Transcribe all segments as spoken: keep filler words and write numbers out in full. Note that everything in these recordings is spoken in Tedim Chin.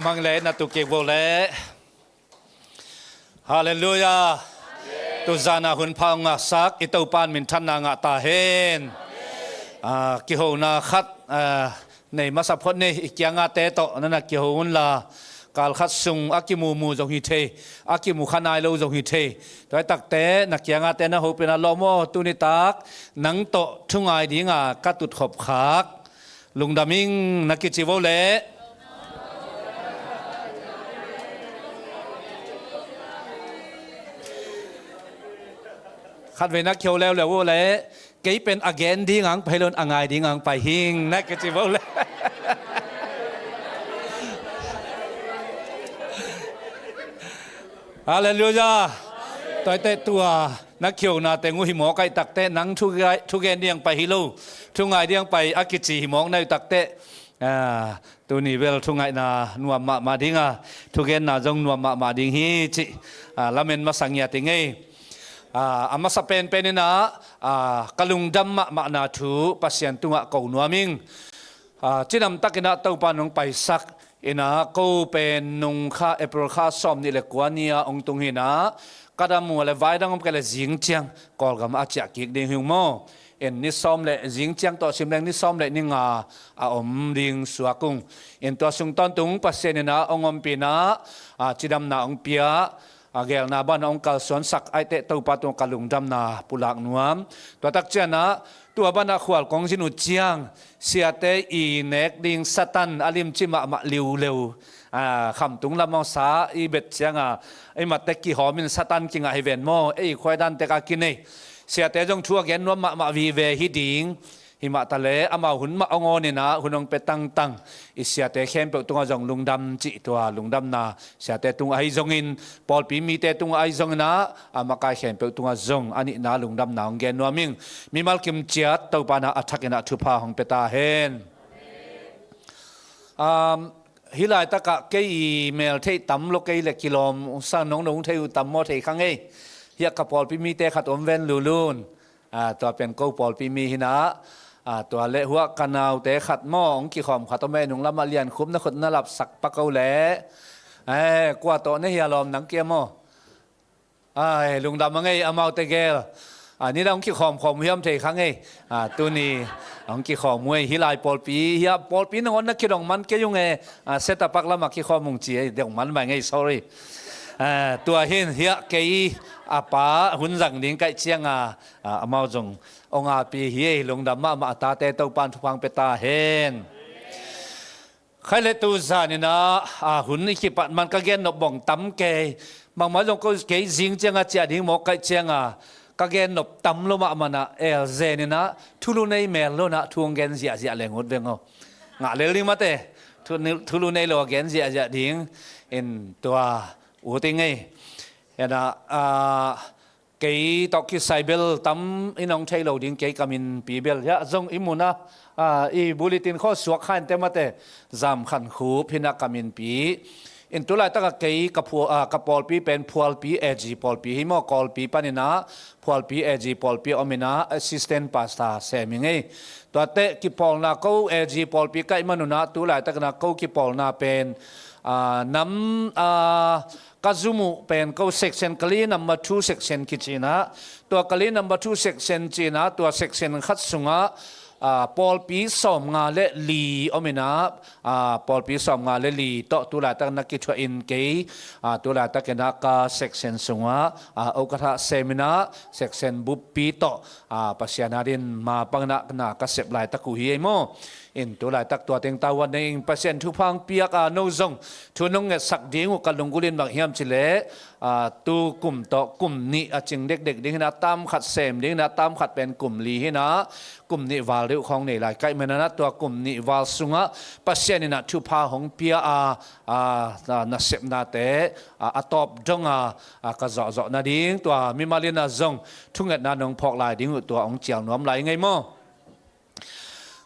Mang le na tu kik vo le. Halleluiah. Tuzan a hun pha hong ngahsak i Topa in minthanna ngah ta hen. Ah, kihona khat, ah, nei masa phot ni, i kiangahte tawh na na kiho unla, kal khat sung a kimumu zong hi thei, a kimu kha nai lo zong hi thei. Tua hi takte na kiangahte na hopih in ah, lawm aw, tuni tak nang tawh thungai dinga ka tutkhop khak, lungdam ing, na kici vo le. Khatvei na kiho leuleu vo le. Kei pen a gen ding ang pai lo in, a ngai ding ang pai hing, na kici vo le. Halleluiah. Tua hi teh tua na kihona teng uh hi mawk ahih takte, nang thu ngai, thu gen ding pai hi lo, thu ngai ding pai a kici hi mawk na hi takte, ah, tuni bel thu ngaihna nuam mahmah ding a, thu genna zong nuam mahmah ding hi cih, ah, lamen masa ngiat ing ei. Ah, a masa penpen in ah, ah, ka lungdam mahmahna thu Pasian tungah ko nuam ing. Ah, cidam takin ah Topa in hong paisak in ah, ko pen nung kha, April kha sawmnih le kua ni-a hong tung hi in ah, ka dam uh a le vai dang om kei le zing ciang Kawlgam ah a ciah kik ding hi ung maw. In ni sawm le, zing ciang tawh sim leng ni sawm le ni nga a om ding suak ung. In tua sung tawntung Pasian in ah hong ompih in ah, ah, cidamna hong pia, a gelna banah hong kalsuansak ahih teh Topa tungah ka lungdamna pulak nuam. Tua tak ciangin ah, tua banah khual kong zin uh ciang, siate i nek ding Satan a limci mahmah liuleu, ah, khamtung lam hong sa i bet ciangin ah, i matte kihawm in Satan kingah hi ven maw, ei khuaidan tek a kinei. Siate zong thu a gen nuam mahmah vive hi ding. Hi mah ta le, amau hun mah hong awn in ah, hun hong pia tangtang i siate khempeuh tungah zong lungdam cih, tua lungdamna siate tung ahi zongin, pawlpi mite tung ahi zongin ah, a makai khempeuh tungah zong a nihna lungdamna hong gen nuam ing. Mimal kim ciat Topa in ah a thakin ah thupha hong pia ta hen. Um, hih laitakah kei i mel theih tam lo kei le kilawm sang nong nong thei uh tam maw, thei kha ngei. Hiah ka pawlpi mite khat om ven lulun. Ah, tua pen ko pawlpi mi hi in ah, ah, tua le huah ka naute khat maw, hong kikhawm khat om e, nung lamah Lian Khup na khut na lapsak pak o le. Eh, kua tawh na hi a lawm nang kia maw? Ai, lungdam a ngei, amaute gel. Ah, nidang hong kikhawm khawm hiam thei kha ngei. Ah, tuni hong kikhawm uh ei, hih lai pawlpi, hiah pawlpi nangawn na kidong man kei ung e. Ah, Setapak lamah kikhawm ung ci ei, dong man mai ngei, sorry. Ah, tua hi in hiah kei a pa hun zang ding ka hih ciangin, ah, amau zong hong api hi ei, lungdam mahmah a tate Topa in thupha hong pia ta hen. Khai le tu zan in ah, ah, hun i kipat man ka gen nop bawng tam kei. Bangmah zong ko kei zing ciangin a ciah ding mawk ka hih ciangin, ka gen nop tam lo mahmah in ah, el zen in ah, thulu nei mel lo in ah, thu hong gen ziahziah leng ut veng aw. Ngah lel ding mate, thu-, thulu nei lo a gen ziahziah ding. In tua ut ing ei. In ah, ah, kei tawh kisai bel tam in hong thei lo ding, kei ka minpi bel hiah zong i mun ah, ah, i bulletin khaw suak kha in te mate, Zam Khan Khup hi in ah ka minpi. In tu laitakah kei ka phua-, ah, ka pawlpi pen Phualpi A G pawlpi hi maw, Kawlpi pan in ah Phualpi A G pawlpi om in ah assistant pastor sem ing ei. Tuate kipawlna ko A G pawlpi ka hih man un ah tu laitak in ah ko kipawlna pen, ah, nam, ah, ka zum uh pen ko section, Kalay number two section kici in ah, tua Kalay number two section ci in ah, tua section khat sungah, ah, pawlpi sawmnga le li om in ah, ah, pawlpi sawmnga le li tawh tu laitak na kithuah in kei, ah, tu laitak in ah ka section sungah, ah, okatha sem in ah section buppi tawh, ah, Pasian adin ma pang in ah na ka sep laitak uh hi ei maw. In tu laitak tua teng tavuan nei ing, Pasian thupha hong piak a, no zong thu nong ngetsak ding uh ka lunggulh in bang hiam cih leh, ah, tu kum tawh kum nih a cing dekdek ding hi in ah, tam khat sem ding hi in ah, tam khat pen kum li hi in ah, kum nih val deuh khawng nei lai ka hih manin ah, tua kum nih val sungah Pasian in ah thupha hong pia a, ah, ah, nasepnate, ah, a tawp dong a, ah, ka zawhzawh nading, tua mimal in ah zong thungetna nong phawk lai ding uh, tua hong cial nuam lai ing ei maw.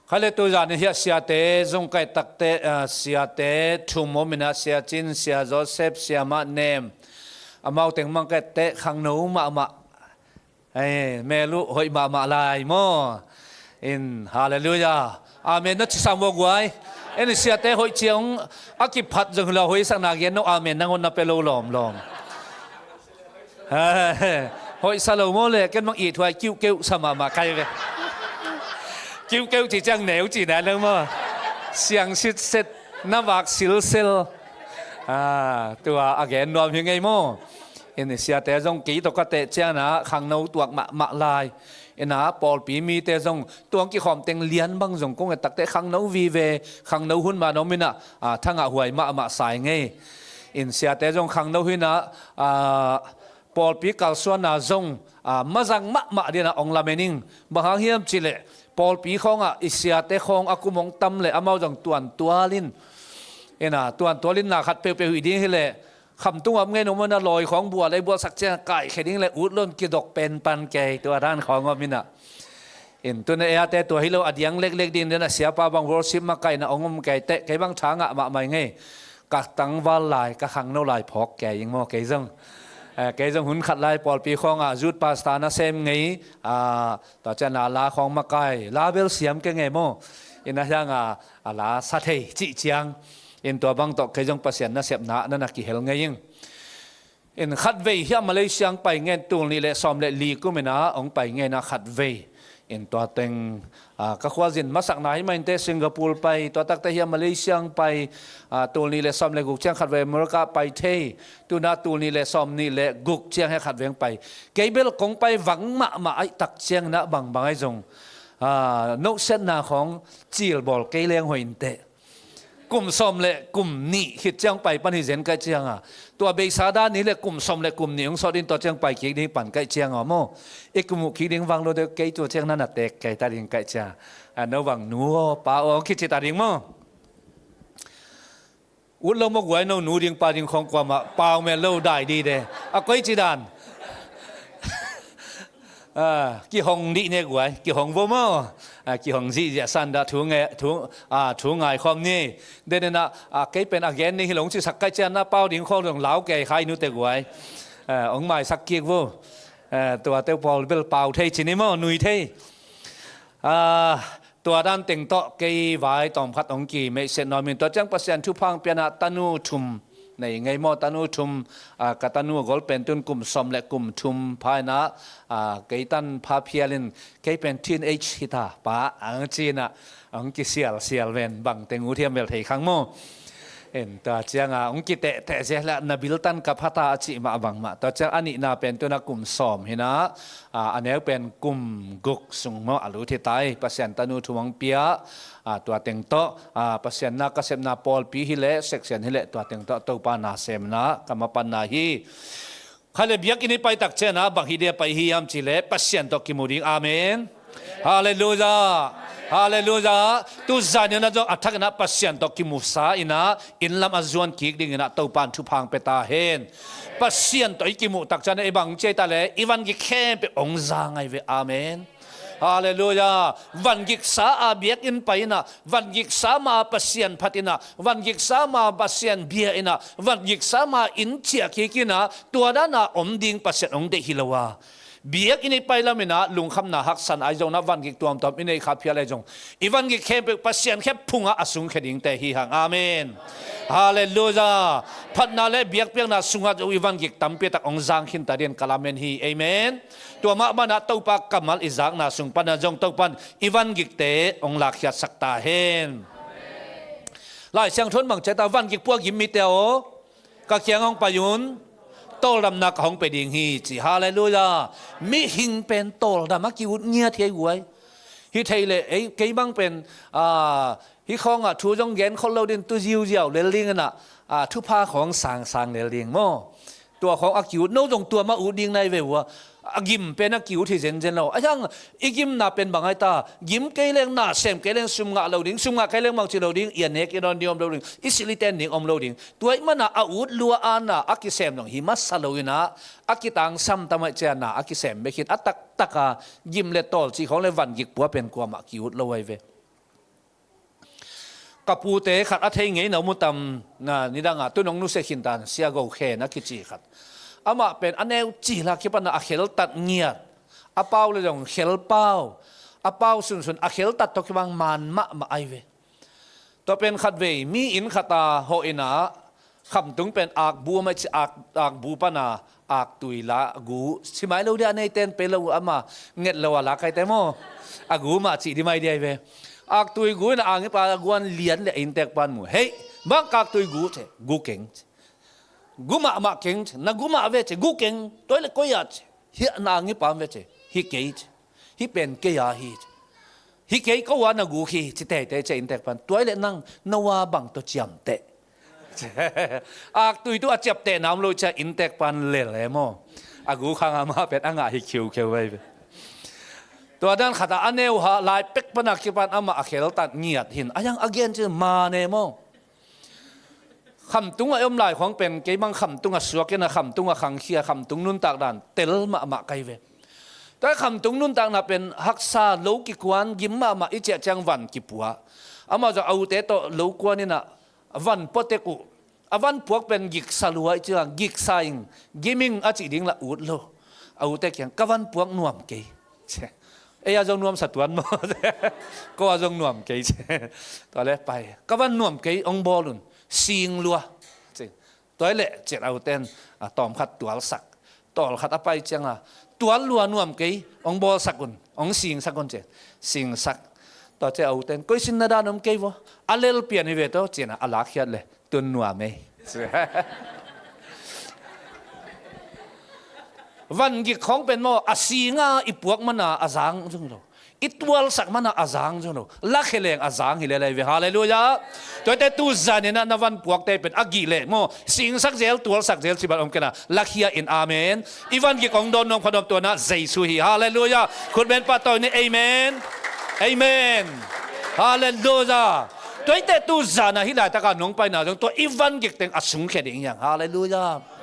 Khai le tu zan in hiah siate zong ka hih takte, ah, siate thum om in ah, Sia Cin, Sia Joseph, Sia Mah Nem. Amau teng mang ka hih teh khangno mahmah. Ei, mel uh hoih mahmah lai maw. In, halleluiah. Amen na ci sam vo guai. En siate hoih ciang a kiphat zong hi lo, hoih sakna gen no, amen nangawn na pia lo lawmlawm. Hoih sa lo maw le, ken bang ithuai kiuhkeuh sa mahmah kai ve. Kiuhkeuh ci ciang neu ci nai lo maw. Siang sitset, na vak silsel. Tua a gen nuam hi ngei maw. En siate zong kei tawh ka teh ciangin ah khangno tuak mahmah lai. Ina pawlpi mite zong tuang kikhawm teng lian bang zong kong et takte khangno vive, khangno hun mah na om ina, ah, thangah huai mahmah sai ngei. In siate zong khangno hi ina, ah, pawlpi kalsuanna zong, ah, mazang mahmah dina ong lamen ing. Bang hang hiam cileh pawlpi khawngah i siate khawng a kum ong tam le amau zong tuantual in, ina tuantual in na khat peuhpeuh hi ding hileh khamtung om ngei no mana lawi khawng bual ei bualsak ciang kaikhia ding le ut lon kidok penpan kei tua dan khawng om ina. In tuna eate tua hi lo a diang leklek ding dena siapa bang worship makaihna ong om kei teh kei bang tha ngah mahmah ngei. Ka tangval lai ka khangno lai phawk kei ing maw kei zong. Eh, kei zong hun khat lai pawlpi khawngah youth pastor na sem ngei, ah, tua ciang a la khawng makai la bel siam kei ngei maw. Ina hiang a, a la sa thei cih ciang. In tua bang tawh kei zong Pasian nasepna na na kihel ngei ing. In khatvei hiah Malaysia ang pai ngen tul nih le sawm le li kum ina ong pai ngen a khatvei. In tua teng, ah, ka khualzin masakna hi mah inte Singapore pai, tua takte hiah Malaysia ang pai, ah, tul nih le sawm le guk ciang khatvei America pai thei, tuna tul nih le sawm nih le guk ciang hiah khatvei ang pai. Kei bel kong pai vang mahmah aih tak ciang ina bangbang aih zong, ah, nohsetna khawng cilbawl kei leng hoih inte. Kum sawm le kum nih khit ciang pai pan hi zen kaih cianga. Tua beisa dan hi le kum sawm le kum nih hong sawt in tua ciang pai kik ding pan kaih cianga maw. I kum uh kik ding vang lo deuh kei tua ciang na na tek kei ta ding kaih cianga. A no vang nu aw pa aw hong kici ta ding maw. Ut lo maw guai no nu ding pa ding khawng kuamah pau mel lo dai di de. A koi ci dan. Ah, kihong dih ne guai, kihong vo maw. Ah, kihong zihziah san dah thu nge, thu, ah, thu ngai khawm ni. Denena, ah, kei pen a gen ni hi long ci sak kaih cian na pau ding khawng long lau kei khai nu te guai. Ah, ong mai sak kik vo. Ah, tua teu pawl bel pau thei ci ni maw, nui thei. Ah, tua dan teng tawh kei vai tawmkhat ong ki meihset nuam in tua ciang Pasian thupha ong piana tanu thum nei ngei maw tanu thum, ah, ka tanu a gol pen tun kum sawm le kum thum pha ina, ah, kei tan pha phial in kei pen teenage hita pa ang ci ina ong kisialsial ven bang teng ut hiam bel thei khang maw. En tua cianga ong kitehteh zia hla na bil tan ka phata a cih mah bangmah tua ciang a nihna pen tuna kum sawm hina, ah, a neu pen kum guk sung maw a lut hi tai Pasian tanu thum ong pia, ah, tua teng tawh, ah, Pasian na ka sepna pawlpi hi le section hi le tua teng tawh Topa na semna ka mapanna hi. Khai le biakinn i pai tak ciana bang hi dia pai hiam ci le Pasian tawh kimu ding. Amen. Halleluia. Halleluia. Tu zan ina zong a thak ina Pasian tawh kimusa ina inn lam a zuan kik ding ina Topan thupha ong pia ta hen. Pasian tawh i kimuh tak ciana i bang ci ta le i van gik khempeuh ong za ngai ve. Amen. Halleluia. Van giksa a biakinn pai ina van giksa ma Pasian phat ina van giksa ma Pasian bia ina van giksa ma inn ciah kik ina tua dana om ding Pasian ong deih hi lo a. Biakinn i pai lam ina lungkhamna haksan ai zong na van gik tuamtuam i nei kha phial ai zong i van gik khempeuh Pasian khep phunga a sungkhia dingte hi hang. Amen. Halleluia. Phatna le biakpiakna sungah zong i van gik tampi tak ong zang khin ta ding ka lamen hi. Amen. Tua mah bana Topa kammal i zakna sung pana zong Topan i van gikte ong lakkhiatsak ta hen. Lai Siangtho in bang ci ta van gik pua gim mite aw. Ka kiang hong pai un, tawldamna ka hong pe ding hi ci. Halleluia. Mihing pen tawldam a ki-ut ngiat hi ei guai. Hi thei le ei kei bang pen, ah, hi khawngah thu zong gen khol lo ding tu ziuziau lel ding ina, ah, thupha khawng sangsang lel ding maw. Tua khawng a ki-ut no zong tua mah ut ding nai ve ua. A gim pen a ki-ut hi zenzen lo a hiang. I gimna pen bang ai ta gim kei leng na sem kei leng sum ngah lo ding sum ngah kei leng mangci lo ding i a nek i dawn ding om lo ding i silh i ten ding om lo ding. Tua i mana a ut lua a na a kisem zong hi masa lo ina a kitangsam tamaih ciana a kisem bek hin a taktaka gim le tawl cih khawng le van gik pua pen kuamah ki-ut lo ai ve. Ka pute khat a thei ngei na mutam na nidanga tunong nuse khintan sia go khen a kici khat. Amah pen a neu cila kipana a kheltat ngiat a pau le zong khel pau a pau sunsun a kheltat tawh kibang man mahmah ai ve. Tua pen khatvei mi inn khat a hawh in ah, khamtung pen akbu a mai ci, ak, akbu pana aktui la gu, ci mai lo dia, a neiten pe lo, ama nget lo a la kaite maw. A gu mah cih di mai dia hi ve. Aktui gu in ah, a ngipa a guan lian le a inntek pan mu. Hei, bang ka aktui gu, ci, gu keng, ci. Gu mahmah keng, ci. Na gu mah ve, ci, gu keng. Tua hi leh koi ah, ci. Hiah na a ngipa ve, ci. Hi kei, ci. Hih pen kei a hi, ci. Hi kei, ko a na guk hi, ci teitei, ci a inntek pan. Tua hi leh nang, no a bang tawh ciamteh. Aktui tu a ciaptehna om lo, ci a inntek pan lel e maw. A guk hang amah pen a ngah hi khiukheu vai ve. Tua dan khat ah a neu ha, lai pek pana kipan amah a kheltat ngiat hi in. A yang a gen ci ma ne maw. Khamtung a i om lai khawng pen kei bang khamtung a suak in ah, khamtung a khangkhia, khamtung nuntak dan tel mahmah ka hi ve. Tua hi khamtung nuntakna pen haksa, lo kikuan, gim mahmah, i ciah ciang van kipua. Amah zong a ute tawh lo kuan in ah van pua tek uh. A van puak pen giksa lua, i ciang giksa ing, gim ing a cih ding lah ut lo. A ute kiang, ka van puak nuam kei. Ei a zong nuamsa tuan maw. Ko a zong nuam kei, ci. Tua leh pai. Ka van nuam kei, hong bawl un. Sing lua, ci. Tua hi leh, ci in a uten, a, tawm khat tualsak. Tawm khat a pai ciang a, tual lua, nuam kei, hong bawlsak un, hong singsak un, ci. Singsak. Tua ci a uten, koi sin na dan om kei vaw. A lel pian hi ve tawh, ci in a lakkhiat leh, tun nuam ei. Van gik khawng pen maw, a sing a i puak mana a zang zong lo. I tualsak mana a zang zong lo. Lakhia leng a zang hi lel hi ve. Halleluiah. Tua hi teh tu zan in ah na van puakte pen a gik leh maw, singsak zel, tualsak zel ci bang om kei in ah, lakhia in, amen. I van gik hong dawn nuam khat om, tua in ah Jesu hi. Halleluiah. Khut beng pahtawi ni, amen. Amen. Halleluiah. Tua hi teh tu zan ah hih laitak a nong paina zong tua i van gik teng a sungkhia ding hi hang. Halleluiah.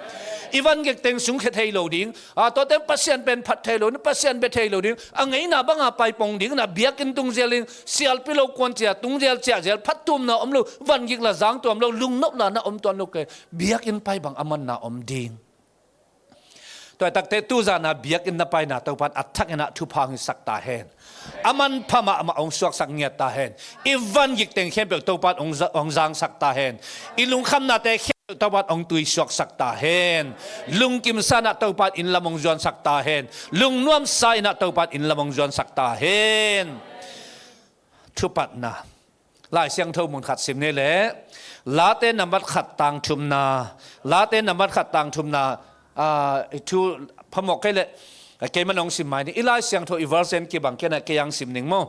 I van gik teng sungkhia thei lo ding. A, tua teng Pasian pen phat thei lo ding, Pasian bia thei lo ding. A ngeina bang a pai pong ding in ah, biakinn tung zel ding, sialpi lo kuan ciah tung zel, ciah zel, phattuamna om lo, van gik lah zang tuam lo, lungnop lah na om tuan lo kei. Biakinn pai bang a manna om ding. Tua hi tak teh tu zan a biakinn na paina Topa in a thak in ah thupha hong hisak ta hen. A manpha mahmah hong suaksak ngiat ta hen. I van gik teng khempeuh Topa in hong za-, hong zangsak ta hen. I lungkhamnate khempeuh Topa in hong tuisuaksak ta hen. Lungkimsa in ah Topa in inn lam hong zuansak ta hen. Lungnuamsa in ah Topa in inn lam hong zuansak ta hen. Thupatna. Lai Siangtho mun khat sim ni leh. Late nambat khat tang thumna. Late nambat khat tang thumna. Ah, i thu phamawh kei leh, ah, keiman hong sim mai ni. I Lai Siangtho i verse en kibang kei in ah, kei hong sim ning maw.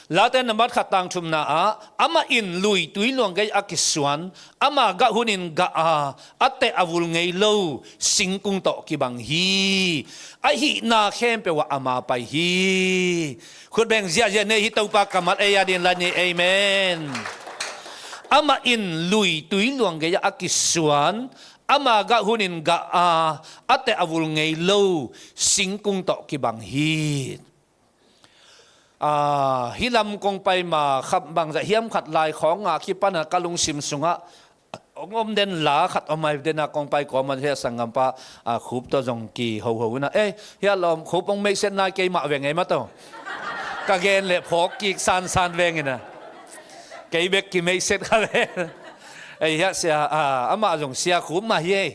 Late nambat khat tang thumna ah, amah in lui tui luang gei a kisuan, ama gah hun in gah a, a teh a vul ngei lo singkung tawh kibang hi. A hihna khempeuh ah ama pai hi. Khut beng ziahziah ni, hih Topa kammal ei a dingin la ni, amen. Amah in lui tui luang gei a kisuan, ama gah hun in gah a, a teh a vul ngei lo singkung tawh kibang hi. Ah, hih lam kong pai ma khat bangzah hiam khat lai khawng a kipan a ka lungsim sungah hong om den la khat om ai den a, kong pai kawm a hih a sanggampa, ah, Khup tawh zong kihoho in a, eh, hih a lawm Khup hong meihset nai kei mah veng ei mah tawh. Ka gen leh phawk kik sansan veng in a. Kei bek kimeihset kha ve. Eh, hih a sia, ah, amah zong sia Khup mah hi ei.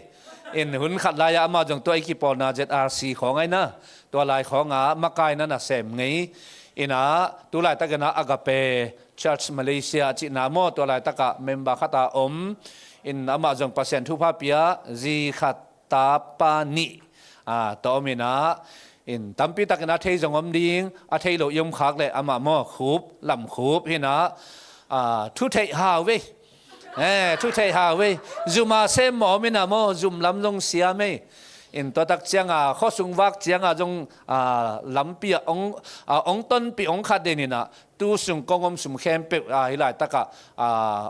In hun khat lai-ah amah zong tua i kipawlna Z R C khawng ai na. Tua lai khawngah makaina nasem ngei in a, tu laitakin a Agape Church Malaysia a cihna maw, tua laitakah member khatah om in, amah zong Pasian thupha pia, zi khat ta pa nih, a, tawh om in a, in tampi takin a thei zong om ding, a thei lo i om khak leh amah maw, Khup, Lam Khup hi in a, a, thu theih hau ve. Eh, thu theih hau ve. Zum a sem maw om in a maw, zum lam zong siam ei. In tua tak ciangah, khuasung vak ciangah zong, a, lampi ah ong, a, ong tonpih ong khat den in a, tu sung kong om sum khempeuh, a, hih laitakah, a,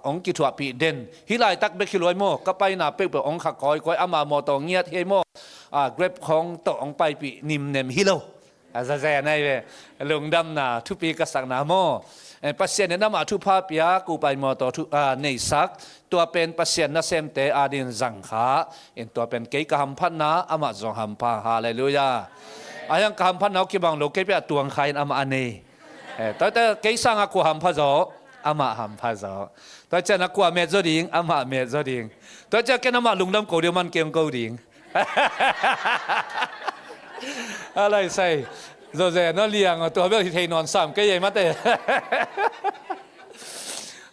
ong kithuahpih den. Hih laitak bek hi luai maw, ka paina peuhpeuh ong kha kawikawi, ama mawtaw ngiat hi ei maw. A, Grab khawng tawh ong paipih nimnem hi lo. A zazen ai ve, lungdamna, thupi ka sakna maw. Eh, Pasian in amah thupha pia, kupai mawtaw thu, a, neisak, tua pen Pasian nasemte adin zangkha, in tua pen kei ka hamphatna, amah zong hampha, halleluiah. A hiang ka hamphatna uh kibang lo, kei pia tuangkha in amah a nei. Eh, tua, tua, kei sangah kua hampha zaw, amah hampha zaw. Tua ciang a kua met zaw ding, amah met zaw ding. Tua ciang ken amah lungdam ko ding, man keng ko ding. A lai sai. Zo ze no liang, tua bel hi thei nawn sam kei ei mate.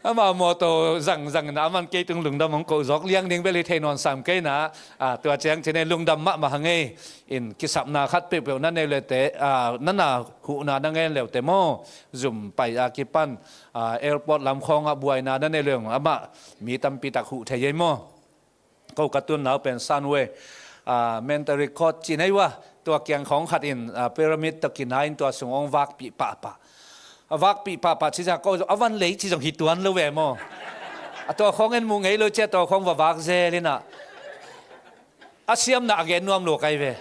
Amah mawtaw zangzang na, aman kei tung lungdam hong ko zawk liang ding bel hi thei nawn sam kei na. A, tua ciang cine lungdam mahmah hang ei. In kisapna khat peuhpeuh na nei leute, a, na na huhna na ngen leute maw. Zum pai a kipan, a, airport lam khawngah buaina na nei leute amah mi tampi tak huh thei ei maw. Ko ka tun nau pen Sunway, a, Mentor Record ci nei ua, tua kiang khawng khat in, a, pyramid tawh kina in tua sung hong vakpih pahpah. A vakpih pahpah ci zah ko a van lei ci zong hi tuan lo ve maw. A tua khawng en muh ngei lo cia tua khawng va vak zel inah. A siamna a gen nuam lo kai ve.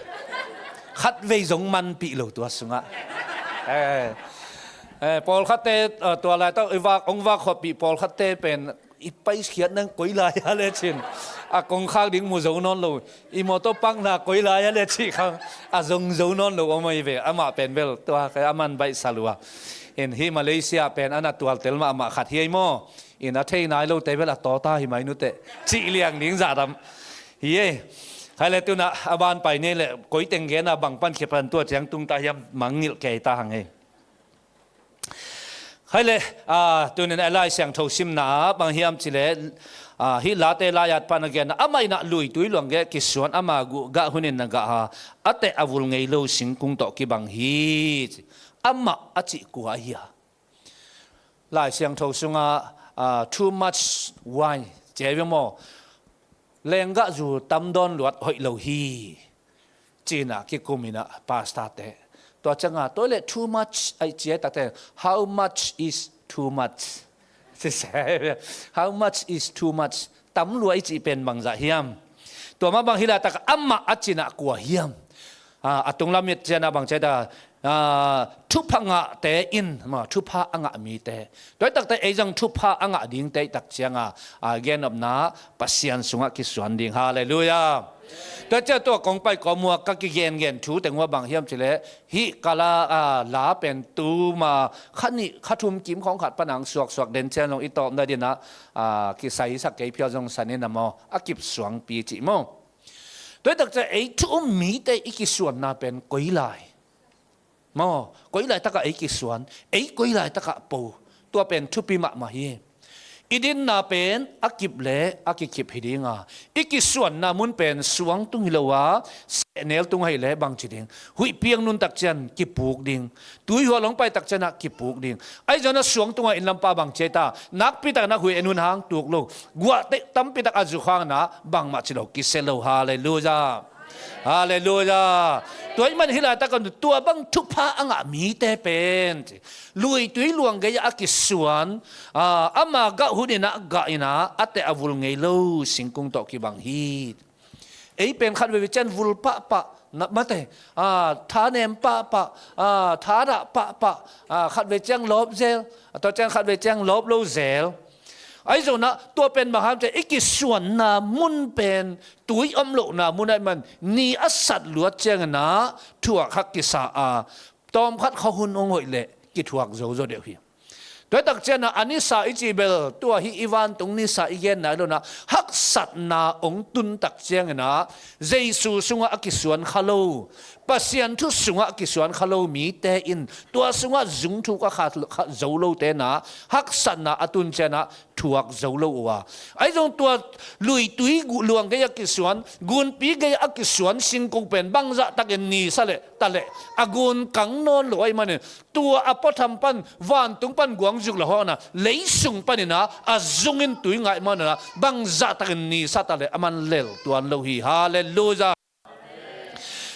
Khat vei zong manpih lo tua sungah. Eh, eh, pawlkhatte, eh, tua lai tawh i vak, hong vak khawppih pawlkhatte pen i paikhiat nang koi lai a le cin. A kongkhak ding mu zo nawn lo. I mawtaw pakna koi lai a le cih khang. A zong zo nawn lo om ahi ve. Amah pen bel tua kai a man baihsa lua. In hi Malaysia pen a na tualtel mahmah khat hi ei maw. In a thei nai lote bel a tawta hi mai nute. Cih liang ding zah dam. Hi ei. Hai le tuna a ban pai nei le koi teng gen a bang pan khia pan tua ciang tung ta hiam mangngilh kei ta hang ei. Hai le, a, tunin a Lai Siangtho simna ah bang hiam ci le, a, hih Late lai-at pan a gen a, amah in a luitui luang gei kisuan ama guh gah hunin na gah a, a teh a vul ngei lo singkung tawh kibang hi. Amah a cih kua hi a. Lai Siangtho sungah, a, too much wine, ci ei ve maw. Lenggah zu tam dawn luat hoih lo hi. Cina kikum inah pastor te. Tua cianga, tua le too much ai ci ai takte, how much is too much? How much is too much? Tam lua i cih pen bangzah hiam? Tua mah bang hi laitak amah a cinah kua hiam? A, a tunglam mit cianah bang ciata, a, thupha ngahte in, ma, thupha a ngah mite. Tua i takte ei zong thupha a ngah dingte i tak cianga, a, genopna Pasian sungah kisuan ding. Halleluiah. Tua cia tua kong pai kawm ua ka kigengen thu teng ua bang hiam cileh, hih ka la, a, la pen tuma kha nih kha thum kim khawng khat panang suaksuak den cian zong i tawpna dinah, a, kisaisak kei phial zong sanin a maw, a kip suangpi cih maw. Tua i takcia ei thu um mite i kisuanna pen koi lai? Maw, koi laitakah ei kisuan, ei koi laitakah po. Tua pen thupi mahmah hi. I dinna pen a kip le a kikip hi dinga, i kisuanna mun pen suang tung hi lo a, sehnel tung ahi le bangci ding. Huih piang nuntak cian kipuk ding. Tuihual hong paitak cianah kipuk ding. Ahi zongin a suang tungah innlampa bang ciai ta, nakpitak na huih en hun hang tuk lo. Guah tampitak a zuk hangna bangmah ci lo, kisia lo. Halleluiah. Halleluiah. Tua i man hi laitak a tua bang thupha a ngah mite pen luitui luang gei a kisuan, a, ama gah hun inah gah inah a teh a vul ngei lo singkung tawh kibang hi. Ei pen khat veve cian vul pahpah, na, mate, a, tha nem pahpah, a, tha dah pahpah, a, khat ve ciang lawp zel, a, tua ciang khat ve ciang lawp lo zel. Ahi zonah tua pen bang ham ciah i kisuanna mun pen tui om lohna mun ahi man ni a sat luat cianginah thuak hak kisa a, tawmkhat khuahun hong hoih leh kithuak zozo deuh hi. Tua i takcianah a nisa i cih bel tua hi i vantung nisa i genna hi lonah haksatna hong tun takcianginah Jesu sungah a kisuan kha lo, Pasian thu sungah a kisuan kha lo mite in tua sungah zungthuk a kha, kha zo lote na haksatna a tun cianah thuak zo lo uh a. Ahi zong tua luitui luang gei a kisuan, gunpi gei a kisuan singkung pen bangzah takin nisa leh ta leh a gun kang nawn lo ahi manin tua a puatham pan vantung pan guangzuk la hawna leisung panina a zungin tui ngaih manana bangzah takin nisa ta leh a man lel tuan lo hi. Halleluiah.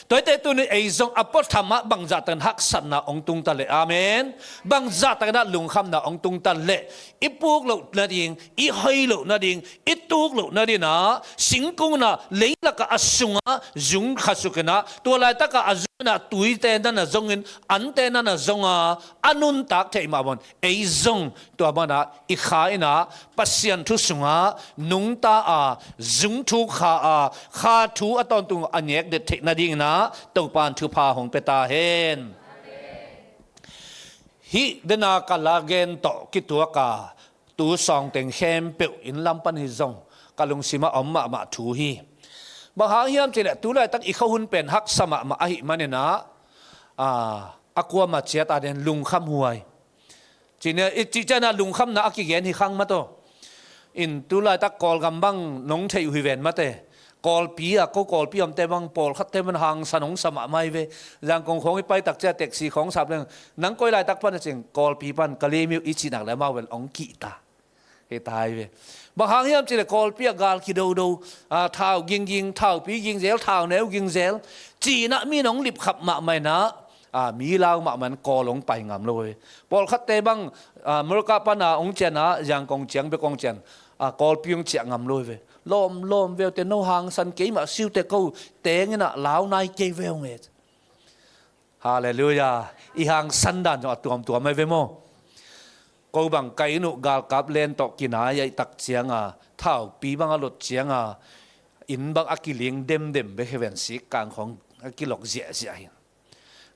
Tuaite tuni ei zong a puathamah bangzah takin haksatna hong tung ta leh, amen, bangzah takinah lungkhamna hong tung ta leh i puk loh nading, i hoi loh nading, i tuk loh nadinah singkungna leilakah a sungah zung khasukinah tua laitakah a zunginah tuite nana zongin ante nana zonga a nuntak theih mah bawng ei zong tua manah i kha inah Pasian thu sungah nungta a, zungthuk kha a, kha thu a tawntung a ngekdet theih nadinginah Topan thupha hong pia ta hen. Hih dena ka la gen tawh kituak a, tu sawngteng khempeuh inn lam pan hi zong ka lungsim ah om mahmah thu hi. Bang hang hiam cihleh tu laitak i khuahun pen haksa mahmah ahih manin ah, a, a kuamah ciat a den lungkham huai. Cihna, i cih ciangin ah lungkhamna a kigen hi khang mah tawh. In tu laitak Kawlgam bang nong theih uh hi ven mate. Kawlpi a, ko Kawlpi omte bang pawlkhatte bang hangsan hong sa mahmah hi ve. Zangkong khawng i paitak ciang taxi khawng sap leng, nang koi laitak pan a cing, Kawlpi pan Kalaymyo i cih nak leh amau bel hong kihta. Hi ta hi ve. Bang hang hiam cihleh Kawlpi ah gal kidodo, a, thau gingging, thaupi gingzel, thauneu gingzel. Cihna mi nong lipkhap mahmah in ah, a, mi lau mahmah in Kawl hong pai ngam lo hi. Pawlkhatte bang, a, America pan a hong cian a, Zangkong ciang bek hong cian, a, Kawlpi hong ciah ngam lo hi ve. Lawm, lawm veu te, no hangsan kei mah siu te, ko teng in ah lau nai kei veu nge. Halleluiah. I hangsan dan zong a tuamtuam ahi ve maw? Ko bang ka inn uh galkap len tawh kinai ahih tak ciang a, thaupi bang a lot ciang a, inn bang a kiling demdem bek hi ven, sik kang khawng a kilok ziahziah hi.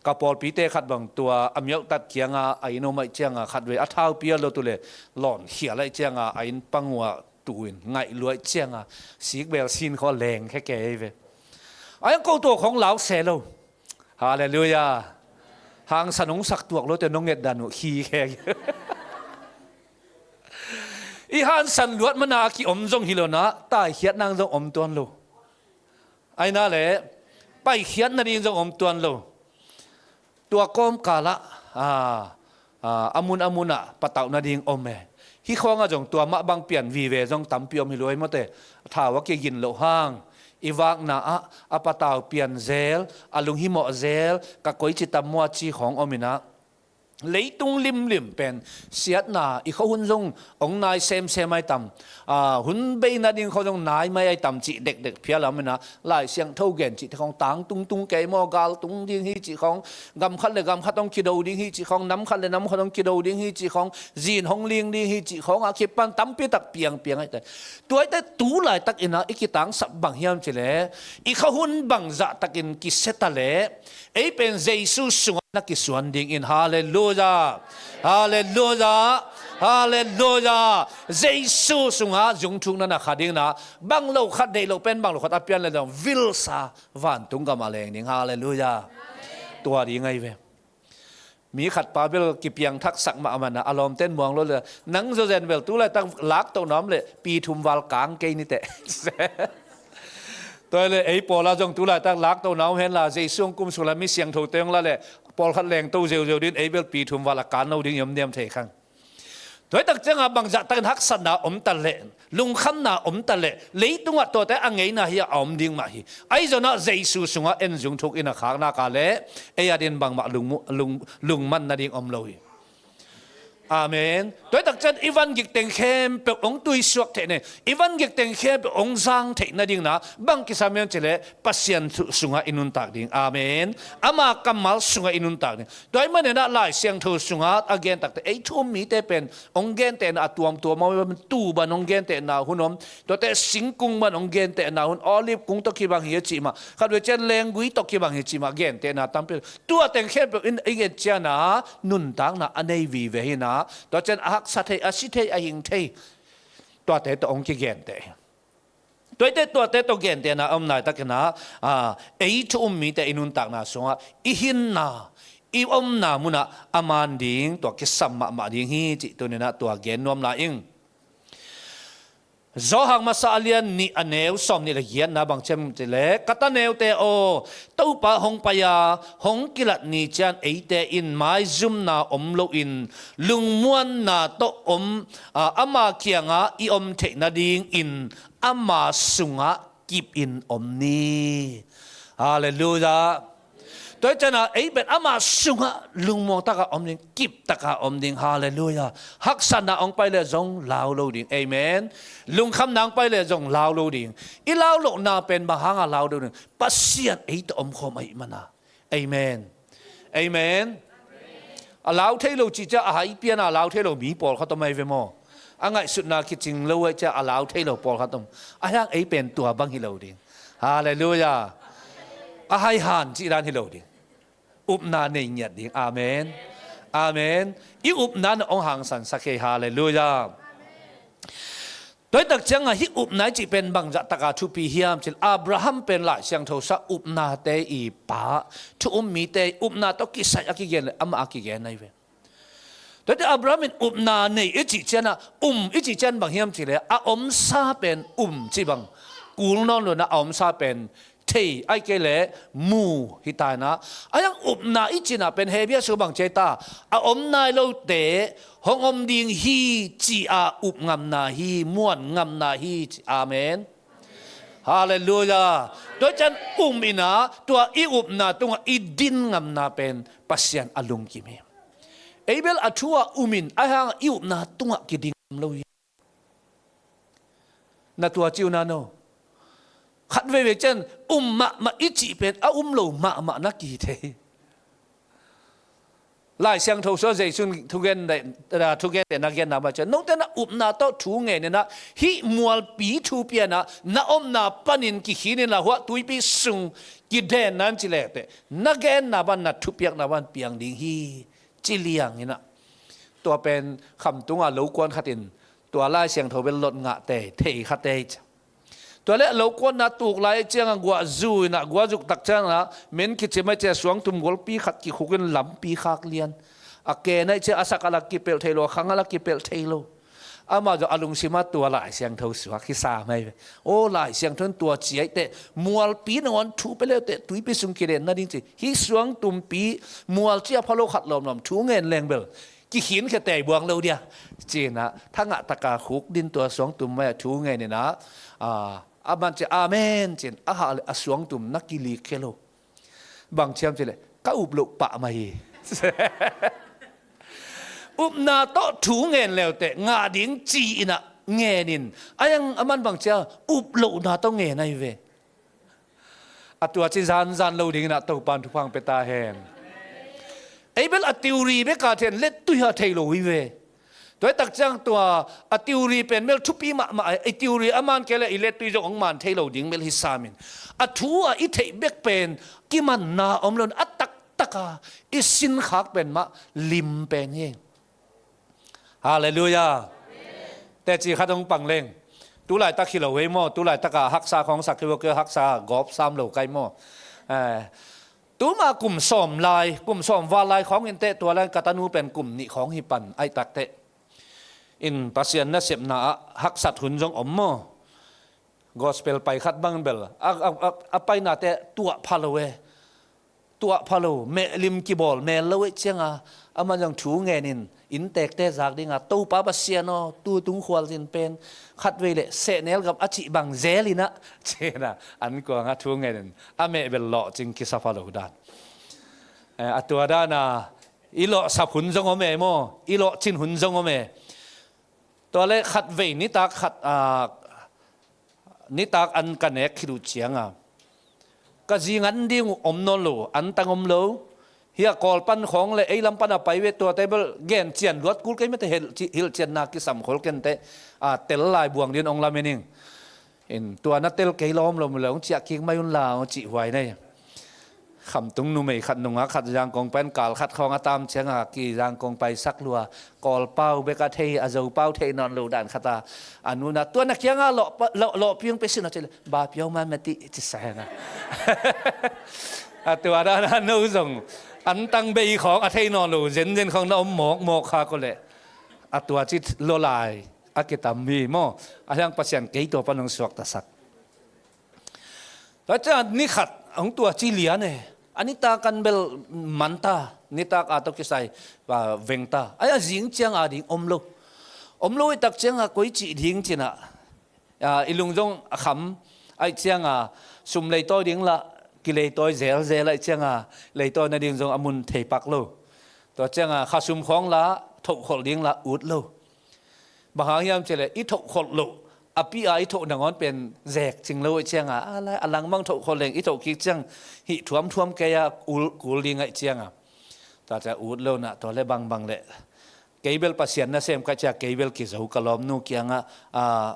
Ka pawlpite khat bang tua a miauhtat kiang a, a inn om ahih ciang a, khatvei a thaupi a lot uh leh lawnkhial ahih ciang a, a inn pang uh ah tu in ngaih lua ahih ciang a, sikbel sin khawng leng khekei ahi ve. A hiang ko tua khawng lau se lo. Halleluiah. Hangsan hong sak tuak lote nong nget dan uh khi khek. I hangsan luat man a kiom zong hi lo in ah, taikhiat nang zong om tuan lo. Ahi nak leh paikhiat nading zong om tuan lo. Tua kawmkal ah, a, a, a mun a mun ah patauh nading om e. Hih khawng ah zong tua mah bang pian vive zong tampi om hi lo hi mawte. Thau a kigin loh hang, i vakna ah a patau pian zel, a lunghimawh zel, ka koici tam maw a ci khawng om in ah, leitung limlim pen siatna, i khuahun zong hong nai semsem ahi tam, a, hun bei nading khawng zong nai mai ahi tam cih dekdek phial a om in ah, Lai Siangtho gen cihte khawng tang tungtung kei maw, gal tung ding hi cih khawng, gam khat le gam khat hong kido ding hi cih khawng, nam khat le nam khat hong kido ding hi cih khawng, zin hong ling ding hi cih khawng a kipan tampi tak piangpiang ahi ta. Tua ahih teh tu laitak in ah i kitangsap bang hiam cihleh, i khuahun bangzah takin kisia ta leh, ei pen Jesu sungah na kisuan dingin. Halleluiah. Halleluiah. Halleluiah. Jesu sungah zungthuk na na kha ding in ah, bang lo khat, deih lo pen bang lo khat a pian leh dong vilsa vantung gam ah leng ding. Halleluiah. Tua ding ahi ve. Mi khat pa bel kipiangthaksak mahmah in ah, a lawmte'n muang lo leh, nang zawzen bel tu laitak laktohna om leh pi thum val kang kei ni teh. Tua leh ei pawl ah zong tu laitak laktohna om hen la, Jesu hong kum sung la, mi siangthote hong la leh, pawlkhat lengto zeuzeu ding, ei bel pi thum val a kan lo ding i om diam thei khang. Tua ahih tak ciang a bangzah takin haksatna om ta leh, lungkhamna om ta leh, leitungah tuate a ngeina hi a om ding mah hi. Ahi zongin ah Jesu sungah en zungthuk in a khak nak leh, ei adingin bangmah lung, lung, lungman nading om lo hi. Amen. Tua ahih tak ciang i van gik teng khempeuh hong tuisuak theih nading, i van gik teng khempeuh hong zang theih nading in ah bang kisam hiam cihleh, Pasian sungah i nuntak ding. Amen. Ama kammal sungah i nuntak ding. Tua ahih manin ah Lai Siangtho sungah a gen tak teh, ei thu um mite pen hong gentehna a tuamtuam om, tu bang hong gentehna hun om, tuate singkung bang hong gentehna hun, olive kung tawh kibang hi a cih mah, khatvei ciang lenggui tawh kibang hi cih mah, gentehna tampi. Tua teng khempeuh in i gen ciang a nuntakna a nei vive hi in ah, tua ciang a haksa thei, a si thei, a hing thei, tuate tawh hong kigenteh hi. Tua ahih teh tuate tawh gentehna a om laitakin ah, a, ei thu um mite i nuntakna sungah i hinna, i omna munah a man ding, tua kisam mahmah ding hi cih tuni-in ah tua gen nuam lai ing. Johan masa a lian nih, a neu sawmnih le giatna bang ci hiam cihleh, ka ta neute aw, Topa hong pai a hong kilat ni ciang eite in maizumna om loin lungmuanna tawh om, a, ama kiangah i om theih nadingin ama sungah kip in om ni. Halleluiah. Tua ahih ciang a ei pen ama sungah lungmuang takin om ding, kip takin om ding. Halleluiah. Haksatna hong pai leh zong lau lo ding. Amen. Lungkhamna hong pai leh zong lau lo ding. I lau lohna pen bang hanga lau lo ding? Pasian ei tawh omkhawm ahih manin. Amen. Amen. A lau thei lo cih ciang a hai pian a lau thei lo mi pawlkhat om ahi ve maw? A ngaihsutna kicing lo ahih ciang a lau thei lo pawlkhat om. Ahi hang ei pen tua bang hi lo ding. Halleluiah. A hai han cih dan hi lo ding. Upna nei ngiat ding. Amen. Amen. I upna na hong hangsansak hi. Halleluiah. Tua hi tak ciangah hih upna i cih pen bangzah taka thupi hiam cih leh Abraham pen Lai Siangtho sua upnate i pa, thu um mite upna tawh kisai a kigen leh amah a kigen ahi ve. Tua hi teh Abraham in upna nei i cih ciangah, um i cih ciang bang hiam cih leh a omsa pen um cih bang kul nawn lo-in a omsa pen thei, ahih kei leh mu hi ta-in ah, a hiang upna i cihna pen Hebru sung bang ci ta, a om nai lote hong om ding hi ci-a up ngamna hi, muan ngamna hi ci. Amen. Halleluiah. Tua ciang um in ah tua i upna tungah i din ngamna pen Pasian a lungkim hi. Ei bel a thu-ah um in, a hiang i upna tungah kiding ngam lo hi. Na tua ci uh na no. Khat veivei ciang um mahmah i cih pen a um lo mahmah na kithei. Lai Siangtho sua Jesu in thugen, thugente na genna bang ciang, note na upna tawh thu ngen in ah hih mualpi thupi-in ah na omna panin kikhin in la, hua tuipi sung kidenna in ci leh teh, na genna bang, na thupiakna bang piang ding hi. Ci liang in ah, tua pen khamtungah lo kuan khat in tua Lai Siangtho bel lot ngah tei, thei kha tei ci. Tua leh lo kuanna tuk lai ciangah guah zu in ah, guah zuk tak ciangah men kicim ahih ciang suangtum gualpi khat kikhuk in lampi khak lian. A ken ahih ciang a sak a la kipelh thei lo, a khang a la kipelh thei lo. Amah zong a lungsim ah tua Lai Siangtho suak hi sam ahi ve. Aw, Lai Siangtho in tua ci ahih teh mualpi nangawn thu pia le uh teh tuipi sung kiden nading ci. Hih suangtumpi mual ci a pha lo khat lawmlawm thu ngen leng bel kikhin khia tei buang lo dia. Ci-in ah thangah taka khuk din tua suangtum mai-ah thu ngen in ah, a, a man ci amen ci-in a hah leh a suangtum na kilik khia lo. Bang hiam cih leh ka up loh pah mah hi. Upna tawh thu ngen le uh teh ngah ding ci-in ah ngen in, a hiang a man bang ci a up lohna tawh ngen ahi ve. A tua ci zanzan lo dingin ah Topa'n thupha hong pia ta hen. Ei bel a theory bek a thei in lettui ah thei lo hi ve. Tua hi tak ciang tua a theory pen bel thupi mahmah a, i theory a man kei leh i lettui zong hong man thei lo ding bel hi sam in, a thu ah i theih bek pen kimanna om lo-in a taktak a i sinkhak pen mah lim pen hi. Halleluiah. Teci khat hong pang leng. Tu laitak hi lo hi maw, tu laitak a haksa khawng sak hi lo, kei haksa gawp sam lo kai maw. Eh, tuma kum sawm lai, kum sawm val lai khawng in teh, tua lai ka tanu pen kum nih khawng hi pan, ahih tak teh in Pasian nasepna ah haksat hun zong om maw. Gospel pai khat bang bel a, a, a, a paina teh tuah pha lo e. Tuah pha lo, mehlim kibawl mel lo ahih ciang a, amah zong thu ngen in, inntekte zak ding a, Topa Pasian aw, tu tung khualzin pen khatvei leh sehnel gam a cih bang zel in ah, ci-in ah an kuang ah thu ngen in a meh bel lawhcing kisa pha lo dan. Eh, a tua dan a i lawhsap hun zong om e maw, i lawhcin hun zong om e. Tua leh khatvei nitak khat, ah, nitak an ka nek khit uh ciang a, ka zi ngan ding uh om nawn lo, antang om lo. Hih a Kawl pan khawng leh ei lam pan a pai ve, tuate bel gen cian luat kul kei mate, hilh ci-, hilhcianna kisam khol ken teh, ah, tel lai buang ding hong lamen ing. In tua na tel kei lawm lo mu le hong ciah kik mai un la hong cih huai nei. Khamtung numei khat nungak khat Zangkong pen kal khat khawng a tam ciang a ki Zangkong paisak lua, Kawl pau bek a thei, a Zo pau thei nawn lo dan khat a, a nu in ah tua na kiang a lawh pa, lawh, lawhpi hong pia sin aw ci leh, ba pia aw ma mati ci sa hen a. A tua dan a no zong antang bei khawng a thei nawn lo, zenzen khawng na om mawkmawk kha ko leh. A tua ci lua lai a kitam hi maw. A hiang Pasian kei tua pan hong suaktasak. Tua ciang ni khat hong tua ci lian e. A nitak an bel man ta, nitak a tawh kisai, ah, veng ta. Ai a zing ciang a ding om lo. Om lo ahih tak ciang a koi cih ding ci-in ah, ah, i lung zong a kham ahih ciang a, sum leitawi ding lah kileitawi zelzel ahih ciang a, leitawi nading zong a mun thei pak lo. Tua ciang a khasum khawng lah thohkholh ding lah ut lo. Bang hang hiam cih leh i thohkholh loh, a pi a i thoh nangawn pen zek cing lo ahih ciang a, a lai a langmang thohkholh leng i thoh kik ciang hih thuamthuam kei a ul, kul ding ahih ciang a. Tua ciang ut lo in ah, tua leh bangbang leh kei bel Pasian nasem ka hih ciang kei bel kizo ka lawmnu kiang ah, ah,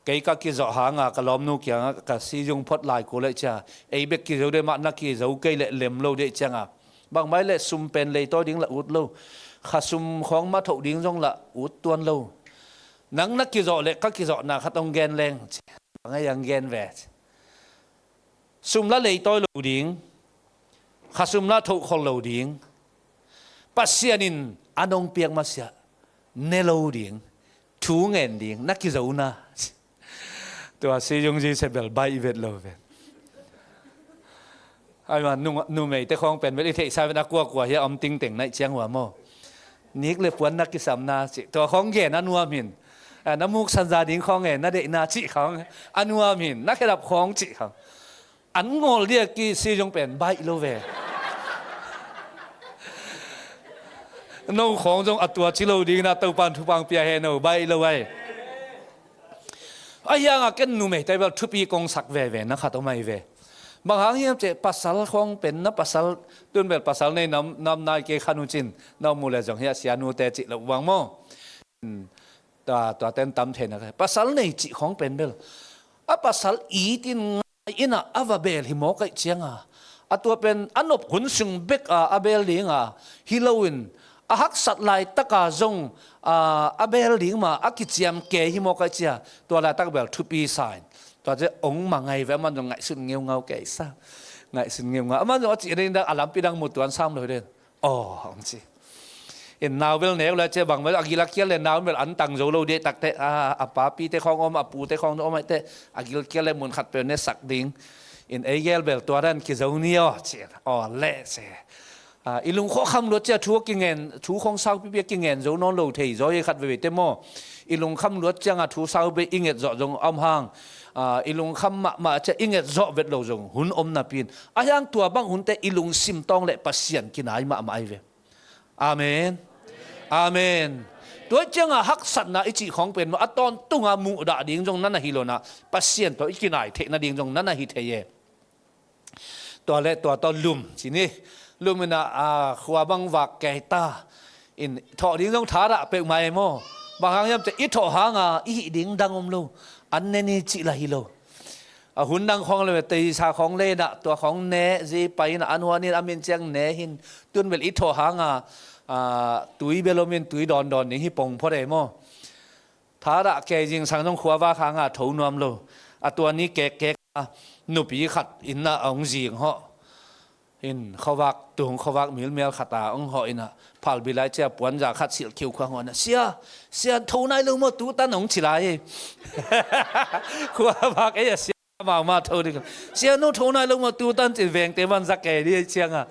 kei ka kizawh hang a ka lawmnu kiang ah ka sizung phot lai kul ahih ciang a, ei bek kizo ding mah, na kizo kei leh lem lo ding ahih ciang a. Bangmah leh sum pen leitawi ding lah ut lo. Khasum khawng mah thoh ding zong lah ut tuan lo. Nang na kizawh le ka kizawhna khat hong gen leng ci. Bang a hiang gen ve ci. Sum la leitawi lo ding. Khasum la thohkhol lo ding. Pasian in a nong piak masiah ne lo ding. Thu ngen ding na kizona. Tua si zung zi se bel baih vet lo vet. Ai ma, nu, numeite khawng pen bel i theihsa vet a kuakua hi a om tingteng naih ciang hua maw. Nik le puan na kisamna cih tua khawng gen a nuam hin. A, na muk sanza ding khawng e na deihna cih khawng a nuam hin, na khedap khawng cih khawng. An ngawl dia ki si zong pen baih lo ve. No khawng zong a tua ci lo ding na Topan thupang pia he no baih lo ai. A hiang a ken numeite bel thupi kong sak veve na khat om ai ve. Bang hang hiam ceh pasal khawng pen na pasal tun bel pasal nei nam, nam nai kei khan uh cin na mu le zong hi a sia nute cih lo vang maw. Tua, tua ten tam thei na ka. Pasal nei cih khawng pen bel. A pasal it in ngai in a, a va bel hi maw kaih ciang a. A tua pen a nop hun sung bek a, a bel ding a. Hi lo in, a haksat laitak a zong, a, a bel ding ma, a kiciam kei hi maw kaih cia. Tua laitak bel thupi sa in. Tua cia ong ma ngai ve, a man zong ngaihsun ngeungau kei sa. Ngaihsun ngeungau. A man zong a cih ding dang, a lampi dang mu tuan sam lo hi den. Aw, hong ci. In nau bel nek lo cia bang bel a gil a kial le nau bel an tang zo lo dih takte, a, a papite khawng om, a pute khawng om aite, a gil kial le mun khat peuh ne sak ding. In ei gel bel tua dan kizo ni aw, ci. Aw, le ci. A, i lungkhua kham luat cia thu a kingen, thu khawng saupipi a kingen zo nawn lo thei zaw hi khat veve te maw. I lungkham luat ciang a thu sau bei i nget zawh zong a om hang. A, i lungkham mahmah ciah i nget zawh vet lo zong hun om napi in. A hiang tua bang hunte i lungsim tawng le Pasian kinai mahmah ai ve. Amen. Amen. Tua ciang a haksatna i cih khawng pen maw a tawntung a muhdah ding zong na na hi lo na. Pasian tawh i kinai theih nading zong na na hi thei e. Tua le tua tawh lum ci ni. Lum in a, a, khua bang vak kei ta. In thawh ding zong thadah peuhmah e maw. Bang hang hiam ceh i thawh hang a i hih ding dang om lo. An ne ni cih lah hi lo. A hun dang khawng le teisa khawng le in a tua khawng ne zi pai in a an huan in a min ciang ne hin. Tun bel i thawh hang a, a, tui bel om in tui dawndawn ding hi pong phot e maw. Thadah kei zingsang zong khuavak hang a tho nuam lo. A tua ni kekkek a nupi khat in a hong zing hawh. In khuavak tung khuavak milmial khat a hong hawh in a phalbi lai cia puanza khat silh khiukhua hong hawh in a, "Sia, sia tho nai lo maw tutan?" hong ci lai. Khuavak ei a sia mahmah tho ding. "Sia no tho nai lo maw tutan?" ci vengte van za kei dih ciang a.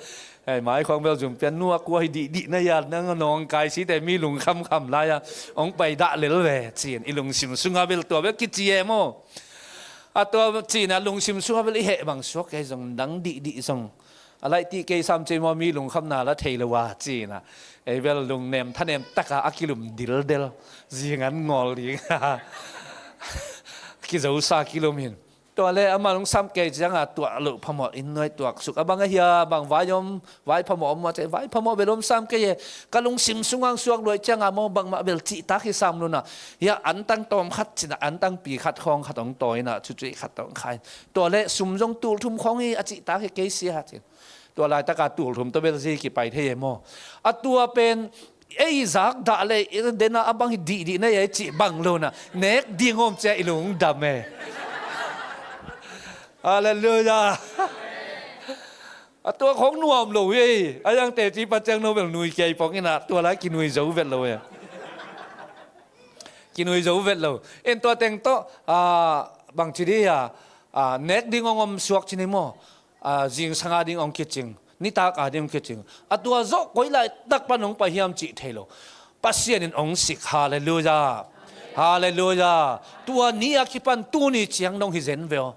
Ei, mai khawng bel zum pian nu a kua hi dihdih na ya nang nawngkai site mi lungkhamkham lai a hong pai dah lel ve ci-in i lungsim sunga bel tua bel kici e maw. A tua ci-in a lungsim sunga bel i heh bang suak kei zong dang dihdih zong a laih tih kei sam ci maw mi lungkhamna la thei lo a ci-in a. Ei bel lungnem thanem taka a kilum dildel zingan ngawl ding. Kizosa kilum hin. Tua le amah lungsam kei ciang a tuah loh phamawh in nuai tuak suk a bang a hia bang vai om, vai phamawh om maw ci, vai phamawh bel om sam kei e. Ka lungsim sungang suak luai ciang a maw bangmah bel cihtak hi sam lo na. Hia antang tawm khat ci na antang pi khat khawng khat hong tawi na cucuih khat hong khai. Tua le sum zong tul thum khawng hi a cihtak hi kei sia ci. Tua laitaka tul thum tawh bel zi kipai thei e maw. A tua pen ei zak dah le i dena a bang hi dihdih na ei cih bang lo na nek ding om cia i lungdam e. Halleluiah. A tua khong nuam lo hi. A yang teci paciang no bel nui kei pong ina tua lai kinui zo vet lo hi. Kinui zo vet lo. En tua teng tawh, a, bang ci di a, a, nek ding ong om suak ci ni maw. A, zingsang a ding ong kicing, nitak a ding ong kicing. A tua zawh koi laitak pan ong pai hiam cih thei lo. Pasian in ong sik. Halleluiah. Halleluiah. Tua ni a kipan tuni ciang nong hi zen ve aw.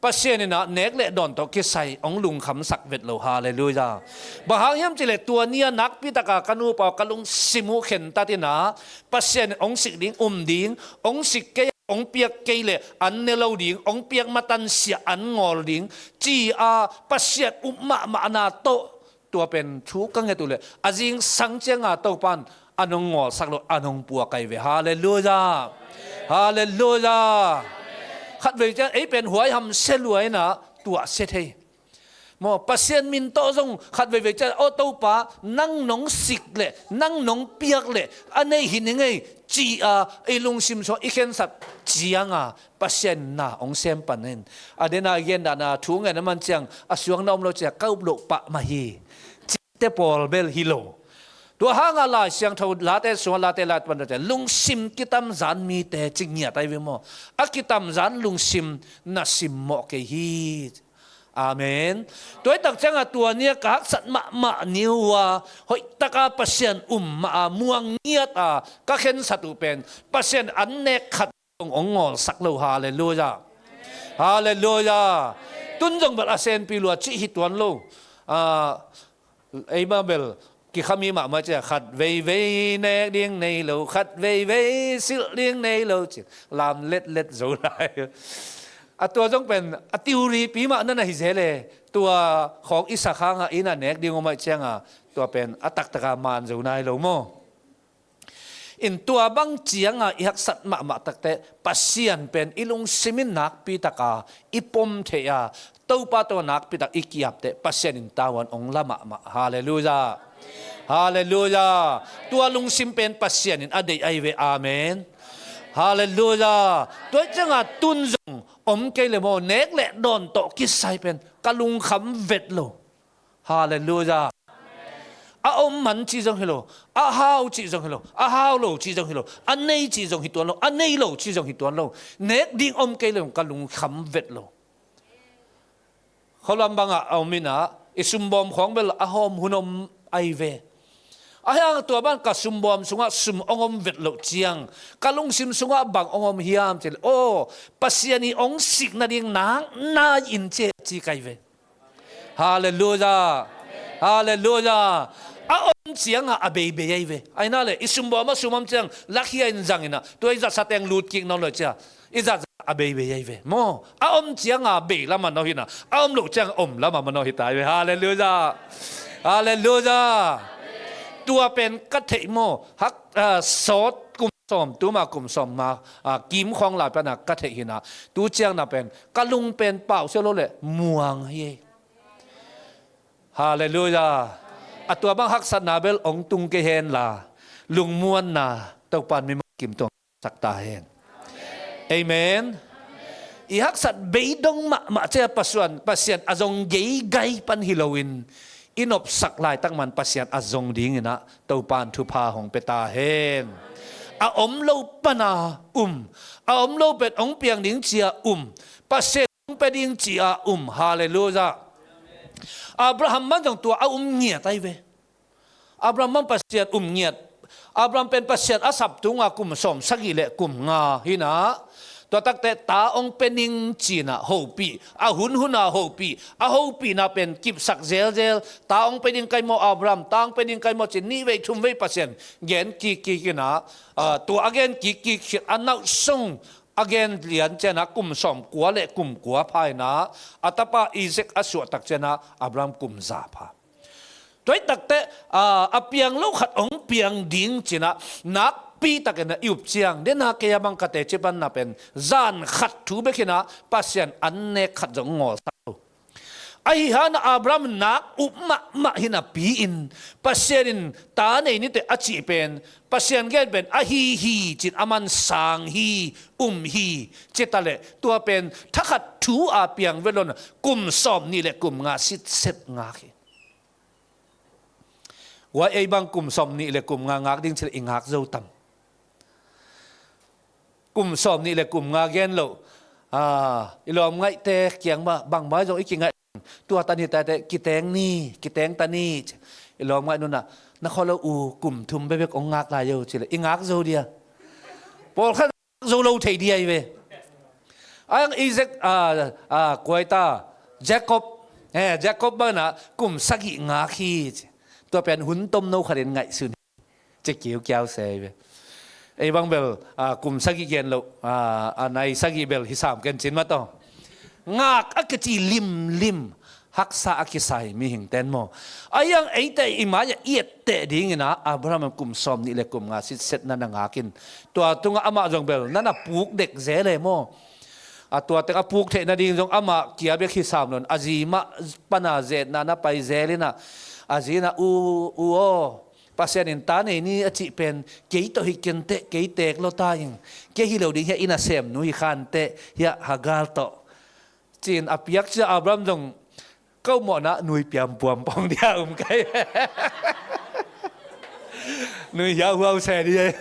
Pasian in a nek le dawn tawh kisai ong lungkhamsak vet lo. Halleluiah. Bang hang hiam cih leh tua ni a nakpi taka ka nupa ka lungsim uh khentat in a Pasian in ong sik ding, um ding, ong sik kei ong piak kei le an ne lo ding, ong piak matan sia an ngawl ding, ci a Pasian up mahmahna tawh tua pen thu ka nget uh le a zingsang cianga Topan a nong ngawlsak lo a nong puak ai ve. Halleluiah. Halleluiah. Khatvei cian ei pen huai hamsia luaina tuahsia thei. Maw, Pasian min tawh zong khat veivei ciang, "Aw Topa, nang nong sik leh, nang nong piak leh, a nei hi ning ei," ci-a i lungsim sungah i khensat cianga Pasian na hong sem pan in. A dena i gendahna thu ngen a man ciang, a suang na om lo ciang, ka up loh pah mah hi, cite pawl bel hi lo. Tua hanga Lai Siangtho Late sungah, Late Lai pan ciang, lungsim kitamzan mite ci ngiat ai ve maw. A kitamzan lungsim na simmawh kei hi. Amen. Tua hi tak cianga tua ni-a ka haksat mahmah ni uh a, hoihtaka Pasian um mah a, muang ngiat a, ka khensat uh pen Pasian an nek khat zong hong ngawlsak lo. Halleluiah. Halleluiah. Tun zong bel a senpi lua cih hi tuan lo. Ah, eima bel kikhami mahmah cia, khat veivei nek ding nei lo, khat veivei silh ding nei lo, ci lam letlet zo lai. A tua zong pen a theory pi mah na na hi zel e. Tua khawng i sak hanga i na nek ding om ahih cianga tua pen a taktaka man zo nai lo maw. In tua bang cianga i haksat mahmah takte Pasian pen i lungsim in nakpi taka i pom thei a, Topa tawh nakpi tak i ki-apte Pasian in tavuan hong la mahmah. Halleluiah. Halleluiah. Tua lungsim pen Pasian in a deih ahi ve. Amen. Halleluiah. Tua cianga tun zong om kei le maw, nek le dawn tawh kisai pen ka lungkham vet lo. Halleluiah. A om man cih zong hi lo, a hau cih zong hi lo, a hau lo cih zong hi lo, a nei cih zong hi tuan lo, a nei lo cih zong hi tuan lo. Nek ding om kei le ka lungkham vet lo. Khualam bangah a om inah, i sumbawm khawng bel a hawm hun om ahi ve. Ahi hang tua ban ka sumbawm sungah sum hong om vet loh ciang, ka lungsim sungah bang hong om hiam cih leh, aw, Pasian i hong sik nading nak nai in ci, ci kai ve. Halleluiah. Halleluiah. A om cianga a beibei ahi ve. Ahi na le, i sumbawm a sum om ciang lakhia in zang inah, tua i zatsa teng lut kik nawn lo cia. I zat a beibei ahi ve. Maw, a om cianga bei lama no hina, a om loh cianga om lama ma no hita ahi ve. Halleluiah. Halleluiah. Tua pen ka theih maw, hak, ah, sawt kum sawm, tuma kum sawm ma, ah, kim khawng lai pana ka theih hina. Tu ciangna pen ka lung pen pau sia lo le muang hi. Halleluiah. A tua bang haksatna bel hong tung kei hen la, lungmuanna Topan mi mangkim tuang sak ta hen. Amen. I haksat beidong mahmah cia Pasian, Pasian a zong geigai pan hi loin, i nopsak laitak man Pasian a zong dinginah Topan thupha hong pia ta hen. A om lo pana um, a om lo pen hong piang ding cia um, Pasian hong pia ding cia um. Halleluiah. Abraham man zong tua a um ngiat ahi ve. Abraham man Pasian um ngiat. Abraham pen Pasian a sap tunga kum sawm sagih le kum nga hina. Tua takte ta hong pia ning cina hopih, a hunhuna hopih, a hopihna pen kipsak zelzel. Ta hong pia ding kai maw Abraham, ta hong pia ding kai maw cin nih vei thum vei Pasian gen kikkik ina, ah, tua a gen kikkik khit a nauh sung a gen lian ciana kum sawm kua le kum kua phaina a tapa Isaac a suahtak ciana Abraham kum za pha. Tua hi takte, a, a piang lo khat hong piang ding cina nakpi takin a i up ciang, dena kei a bang ka teci panna pen zan khat thu bek hina Pasian an nek khat zong ngawlsak lo. Ahi hana Abraham nak up mahmah hinapi in Pasian in ta nei nite a cih pen, Pasian gen pen ahi hi cin a man sang hi, um hi, cita le tua pen thakhat thu a piang velona kum sawm nih le kum nga sitset ngak hi. Huai ei bang kum sawm nih le kum nga ngak ding cih leh i ngak zo tam. Kum sawm nih le kum nga gen lo, ah, i lawm ngaihte kiang mah bangmah zong i kingaih. Tua tan hi tate kiteng ni, kiteng ta ni. I lawm ngaih nunah na khua lo u kum thum bebek ong ngak lai yo cih leh i ngak zo dia. Pawlkhat zo lo thei dia hi ve. Ang Isaac, ah, ah, kuaita Jacob, eh, Jacob bana kum sagih ngak hi. Tua pen hun tom no khatin ngaihsun hi. Ci kiukiau se hi ve. Ei bang bel, ah, kum sagih gen lo, ah, a nai sagih bel hi sam ken cin mah tawh. Ngak a kici limlim. Haksa a kisai mihing ten maw. A iang eite i mai-ah i etteh dingina Abraham kum sawm nih le kum nga sitsetna na ngakin. Tua tungah amah zong bel na na puk dek zel e maw. A tua teng a puk theih nading zong amah kia bek hi sam lo in, a zi mah pana zetna na pai zel in ah, a zi in ah, "U, u aw, Pasian in ta nei ni a cih pen kei tawh hi kenteh, kei teek lo ta ing, kei hi lo ding hiah, i nasemnu hi khanteh hiah, Hagar tawh," ci-in a piak ciang Abraham zong, "Ka upmawhna nui piampuam pong dia um kai. Nui hiauhuau se dih."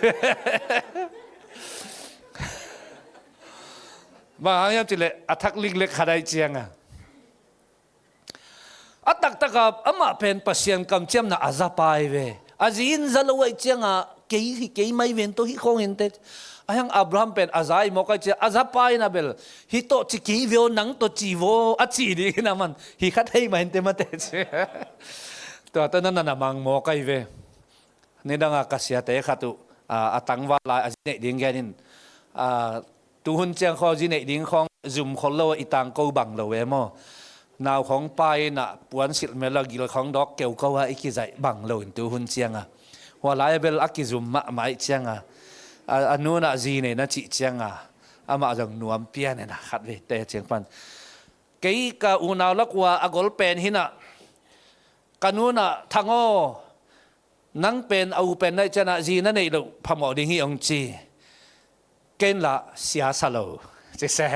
Bang hang hiam cih leh a thak liklek khat ahih ciangin, a taktak a amah pen Pasian kamciamna a za pa hi ve. A zi in za lo ahih ciangin kei hi kei mai ven tawh hi khong inteh. Ahi hang Abraham pen a za hi mawk ahih ciangin a za pa in a bel, "Hi tawh ci kei ve aw, nang tawh ci ve aw," a cih ding in a man, "Hi kha thei mah inteh mate," ci. Tua tawh na na mang mawk ahi ve. Nidang a ka siate khat uh, a, a tangval lai a zi neih ding gen in, a, tu hun ciang khawng zi neih ding khawng zum khol lo, i tangko bang lo e maw. Nau khawng pai in ah puan silh mel a, gil khawng dawk keuko a i kizaih bang lo in tu hun ciang a. Hua lai a bel a kizum mahmah ahih ciang a, a, a nu in ah zi nei na cih ciang a, amah zong nuam pian in ah khat vei te ciang pan, "Kei ka unau lak ua a gol pen hi in ah, ka nu in ah, 'Thang aw, nang pen a u pen na hih ciang a zi na neih loh phamawh ding hi,' hong ci. Ken lah sia sa lo," ci se.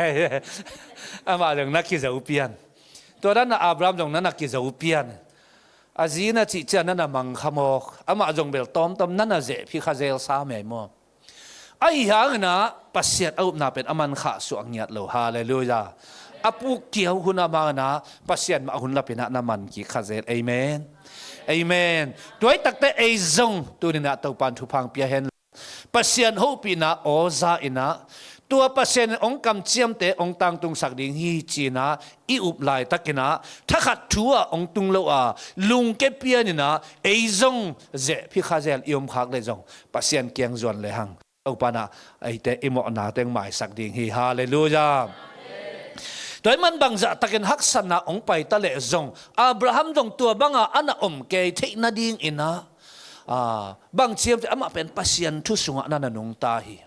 Amah zong na kizo pian. Tua dan a Abraham zong na na kizo pian. A zi na cih ciang na na mang kha mawk. Amah zong bel tawmtawm na na zehphi kha zel sam e maw. Ahi hangin ah Pasian a upna pen a man khahsuah ngiat lo. Halleluiah. A puk kiau hun a mangin ah Pasian mah a hun lapin ah na man kik kha zel. Amen. Amen. Tua ahih takteh ei zong tuni in ah Topa'n thupha hong pia hen. Pasian hopihna aw za in ah, tua Pasian in hong kamciamte hong tangtungsak ding hi ci-in ah i up laitakin ah, thakhat thu ah hong tung lo a, lungke pian in ah, ei zong zehphi kha zel i om khak leh zong Pasian kiang zuan lehang Topa'n ah eite i mawhna teng maisak ding hi. Halleluiah. Tua ahih man bangzah takin haksatna hong pai ta leh zong, Abraham zong tua banga a na om kei theih nadingin ah, a, bang ci hiam cih leh amah pen Pasian thu sungah na na nungta hi.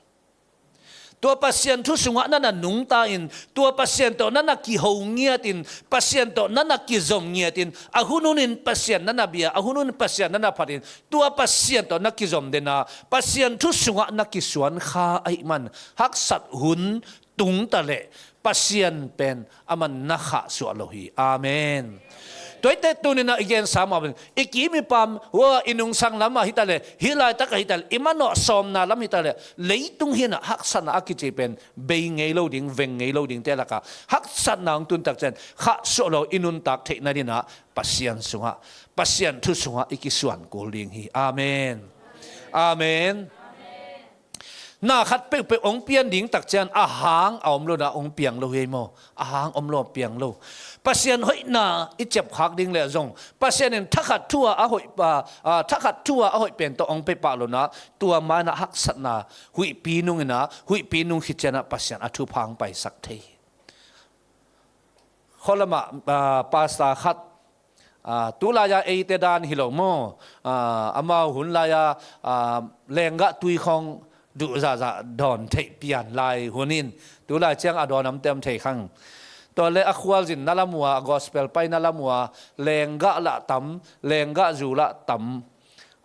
Tua Pasian thu sungah na na nungta in, tua Pasian tawh na na kiho ngiat in, Pasian tawh na na kizom ngiat in, a hun hunin Pasian na na bia, a hun hunin Pasian na na phat in, tua Pasian tawh na kizom den a, Pasian thu sungah na kisuan kha ahih man, haksat hun tung ta leh Pasian pen a man na khahsuah lo hi. Amen. Tua ahih teh tuni in ah i gensa mah bangin, i kim i pam, hua i nungsang lam ah hi ta leh, hih laitak ah hi ta leh, i manawh sawmna lam hi ta leh, leitung hi in ah haksatna a kici pen bei ngei lo ding, veng ngei lo dingte lakah haksatna hong tun tak ciang khahsuah lo i nuntak theih nadingin ah Pasian sungah, Pasian thu sungah i kisuan kul ding hi. Amen. Amen. Na khat peuhpeuh hong pian ding tak ciang a hang a om lo in ah hong piang lo hi ei maw. A hang om lo, piang lo. Pasian hoihna i ciapkhak ding leh zong, Pasian in thakhat thu ah a hoih pa, a, thakhat thu ah a hoih pen tawh hong pia pah lo in ah, tua ma in ah haksatna huihpi nung in ah, huihpi nung khit ciang ah Pasian a thupha hong paisak thei hi. Khualam ah, a, pastor khat, a, tulai-a eite dan hi lo maw. A, amau hun lai-a, a, lenggah tui khawng duh zahzah dawn theih pian lai hun in, tulai ciang a dawn omte om thei khang. Tua leh a khualzinna lam uh ah, a gospel paina lam uh ah, lenggah lah tam, lenggah zu lah tam.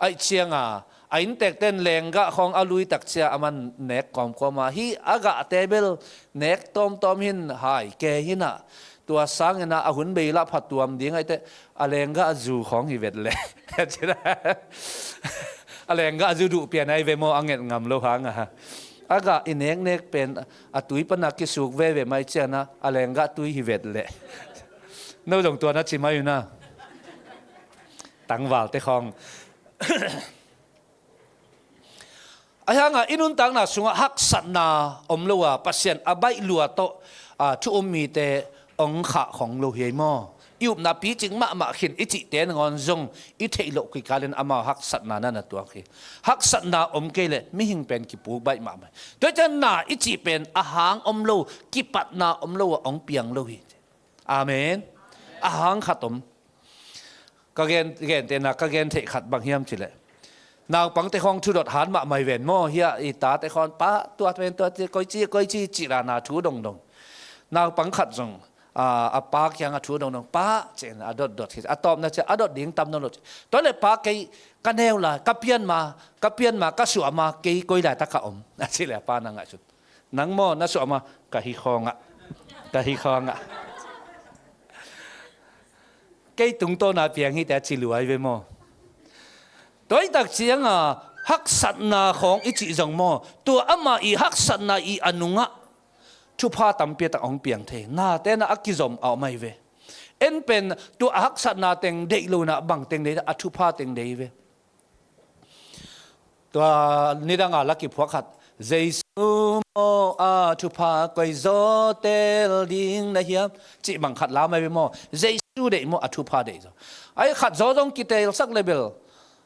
Ahih ciangin a inntekte in lenggah khawng a lui tak ciang a man nek kawmkawm a, hih a gahte bel nek tawmtawm hi in, hai kei hi in ah, tua sangin a hun bei lah phatuam ding ahih teh a lenggah zu khawng hi vet leh. A lenggah zu duh pian ahi ve maw, a nget ngam lo hang a. A gah i neknek pen a tui pan a kisuk veve mah ahih ciangin a lenggah tui hi vet leh. No zong tua na ci mai uh na. Tangvalte khawng. Ahi hangin i nuntakna sungah haksatna om lo a, Pasian a baih lua tawh, a, thu um mite hong khah khong lo hi ei maw. I upna picing mahmah khin i cihte nangawn zong i theih loh kikal in amau haksatna na na tuak hi. Haksatna om kei leh mihing pen kipuk baih mahmah. Tua ciang na i cih pen a hang om lo, kipatna om lo a hong piang lo hi. Amen. A hang khat om. Ka gen, gentehna ka gen theih khat bang hiam cih leh, naupangte khawng thudot hat mahmah hi ven maw, hih a i tate khawng pa tua pen tua ci, koici, koici cih dan a thu dongdong. naupang khat zong, a, a pa kiang a thu dong dong, "Pa," ci-in a dot dot hi. A tawpna ciang a dot ding tam dong lo ci. "Tua leh pa, kei ka neu lai, ka pian ma, ka pian ma, ka suah ma, kei koi lai tak ka om?" a cih leh a pa na ngaihsun. "Nang maw, na suah ma?" "Ka hi khawng ah, ka hi khawng ah. Kei tungtawna piang hi teh," a ci luai ve maw. Tua hi tak ciang a, haksatna khawng i cih zong maw, tua amah i haksatna i a nungah thupha tampi tak hong piang thei. Nate na a kizom a om ahi ve. En pen tua a haksatna teng deih lo-in ah bang teng deih, a thupha teng deih ve. Tua nidang a la kiphuak khat, "Jesu maw, a thupha koi zaw teel ding na hiam?" cih bang khat lam ahi ve maw. Jesu deih maw, a thupha deih zaw? Ahi, khat zaw zong kiteelsak leh bel,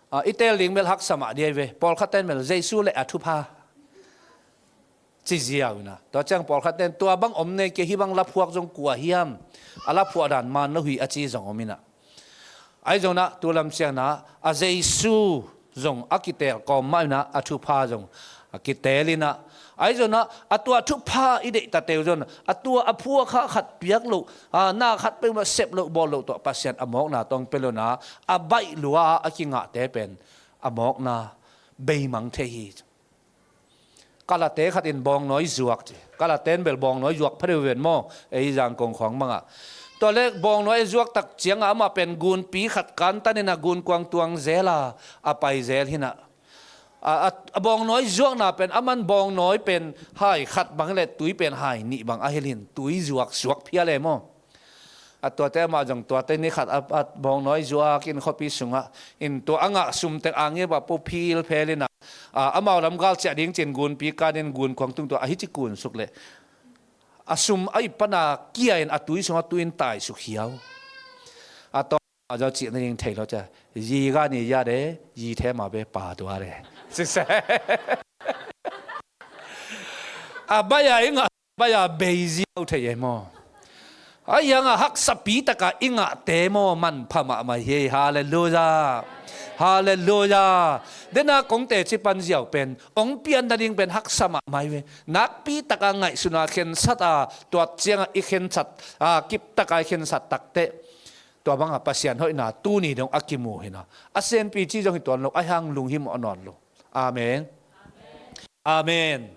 a, i teel ding bel haksa mah ding ahi ve. Pawlkhat ten bel, "Jesu leh a thupha," ci ziau-in ah. Tua ciang pawlkhat ten, "Tua bang om nei kei, hih bang la phuak zong kua hiam? A la phuah dan man lo hi," a ci zong om-in ah. Ahi zongin ah, tu lam ciangin ah, a Jesu zong a kiteel kawm mah in ah, a thupha zong a kiteel in ah. Ahi zongin ah, a tua thupha i deih ta teu zong, a tua a phuak kha khat piak loh, a, na khat peuhmah sep loh, bawl loh tawh Pasian a mawkna tawh hong pia lo-in ah, a baih lua a kingahte pen a mawkna beimang thei hi. Kalate khat in bawngnawi zuak ci. Kalate in bel bawngnawi zuak pha deuh ven maw, ei Zangkong khawng bangah. Tua leh bawngnawi a zuak tak ciangah amah pen gunpi khat kantan in ah gunkuang tuang zel a, a pai zel hi-in ah. A, a, a bawngnawi zuakna pen, aman bawngnawi pen hai khat bang leh tui pen hai nih bang a hilh in, tui zuak suak phial e maw. A tuate amah zong tuate ni khat a, a bawngnawi zuak in khuapi sungah, in tua a ngah sum teng a ngip a pu philphel in ah, a, amau lam gal ciah ding ci-in gunpi kan in gunkuang tung tua a hi ci kun suk leh, a sum a ip pan a kia in a tui sungah tu in tai suk hiau. A tua amah zong cih nading thei lo cia, "Yi ga ni ya de, yi the ma be pa tua de," ci se. A baih a i ngah baih a bei ziau thei e maw. Ahi hangah haksapi takah i ngahte maw, manpha mahmah hi. Halleluiah. Halleluiah. Dena kong teci pan ziau pen, hong pian nading pen haksa mahmah hi ve. Nakpi takah ngaihsun a khensat a, tuat ciangah i khensat a, kip takah i khensat takteh, tua bangah Pasian hoihna tuni dong a kimu hi-in ah. A senpi ci zong hi tuan lo, ahi hang lunghimawh nawn lo. Amen. Amen.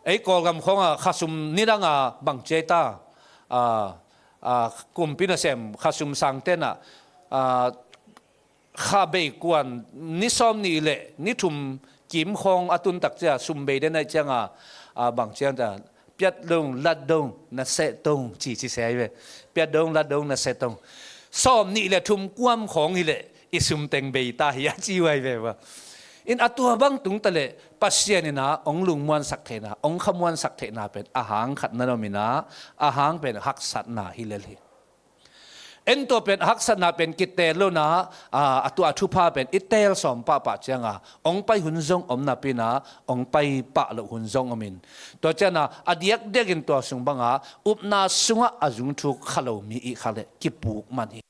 Ei Kawlgam khawngah khasum nidang a bang ci ei ta, a, a, kumpi nasem khasum sangte in ah, a, kha bei kuan ni sawm nih leh ni thum kim khawng a tun tak cia sum bei den ahih ciangah, a, bang ci ei ta, "Piat dong, lat dong, na seh dong," ci ci se ahi ve. "Piat dong, lat dong, na seh dong. Sawm nih leh thum kuam khawng hi leh i sum teng bei ta hi," a ci uh ahi ve. In a tua bang tung ta leh Pasian in ah hong lungmuansak theihna, hong khamuansak theihna pen a hang khat na om in ah, a hang pen haksatna hi lel hi. En tua pen haksatna pen kiteel lo-in ah, a, a tua thupha pen i teel sawm pahpah ciangah hong pai hun zong om napi-in ah, hong pai pah loh hun zong om in. Tua ciangah a diakdiak in tua sung bangah upna sungah a zungthuk kha lo mi i khak leh kipuk man hi.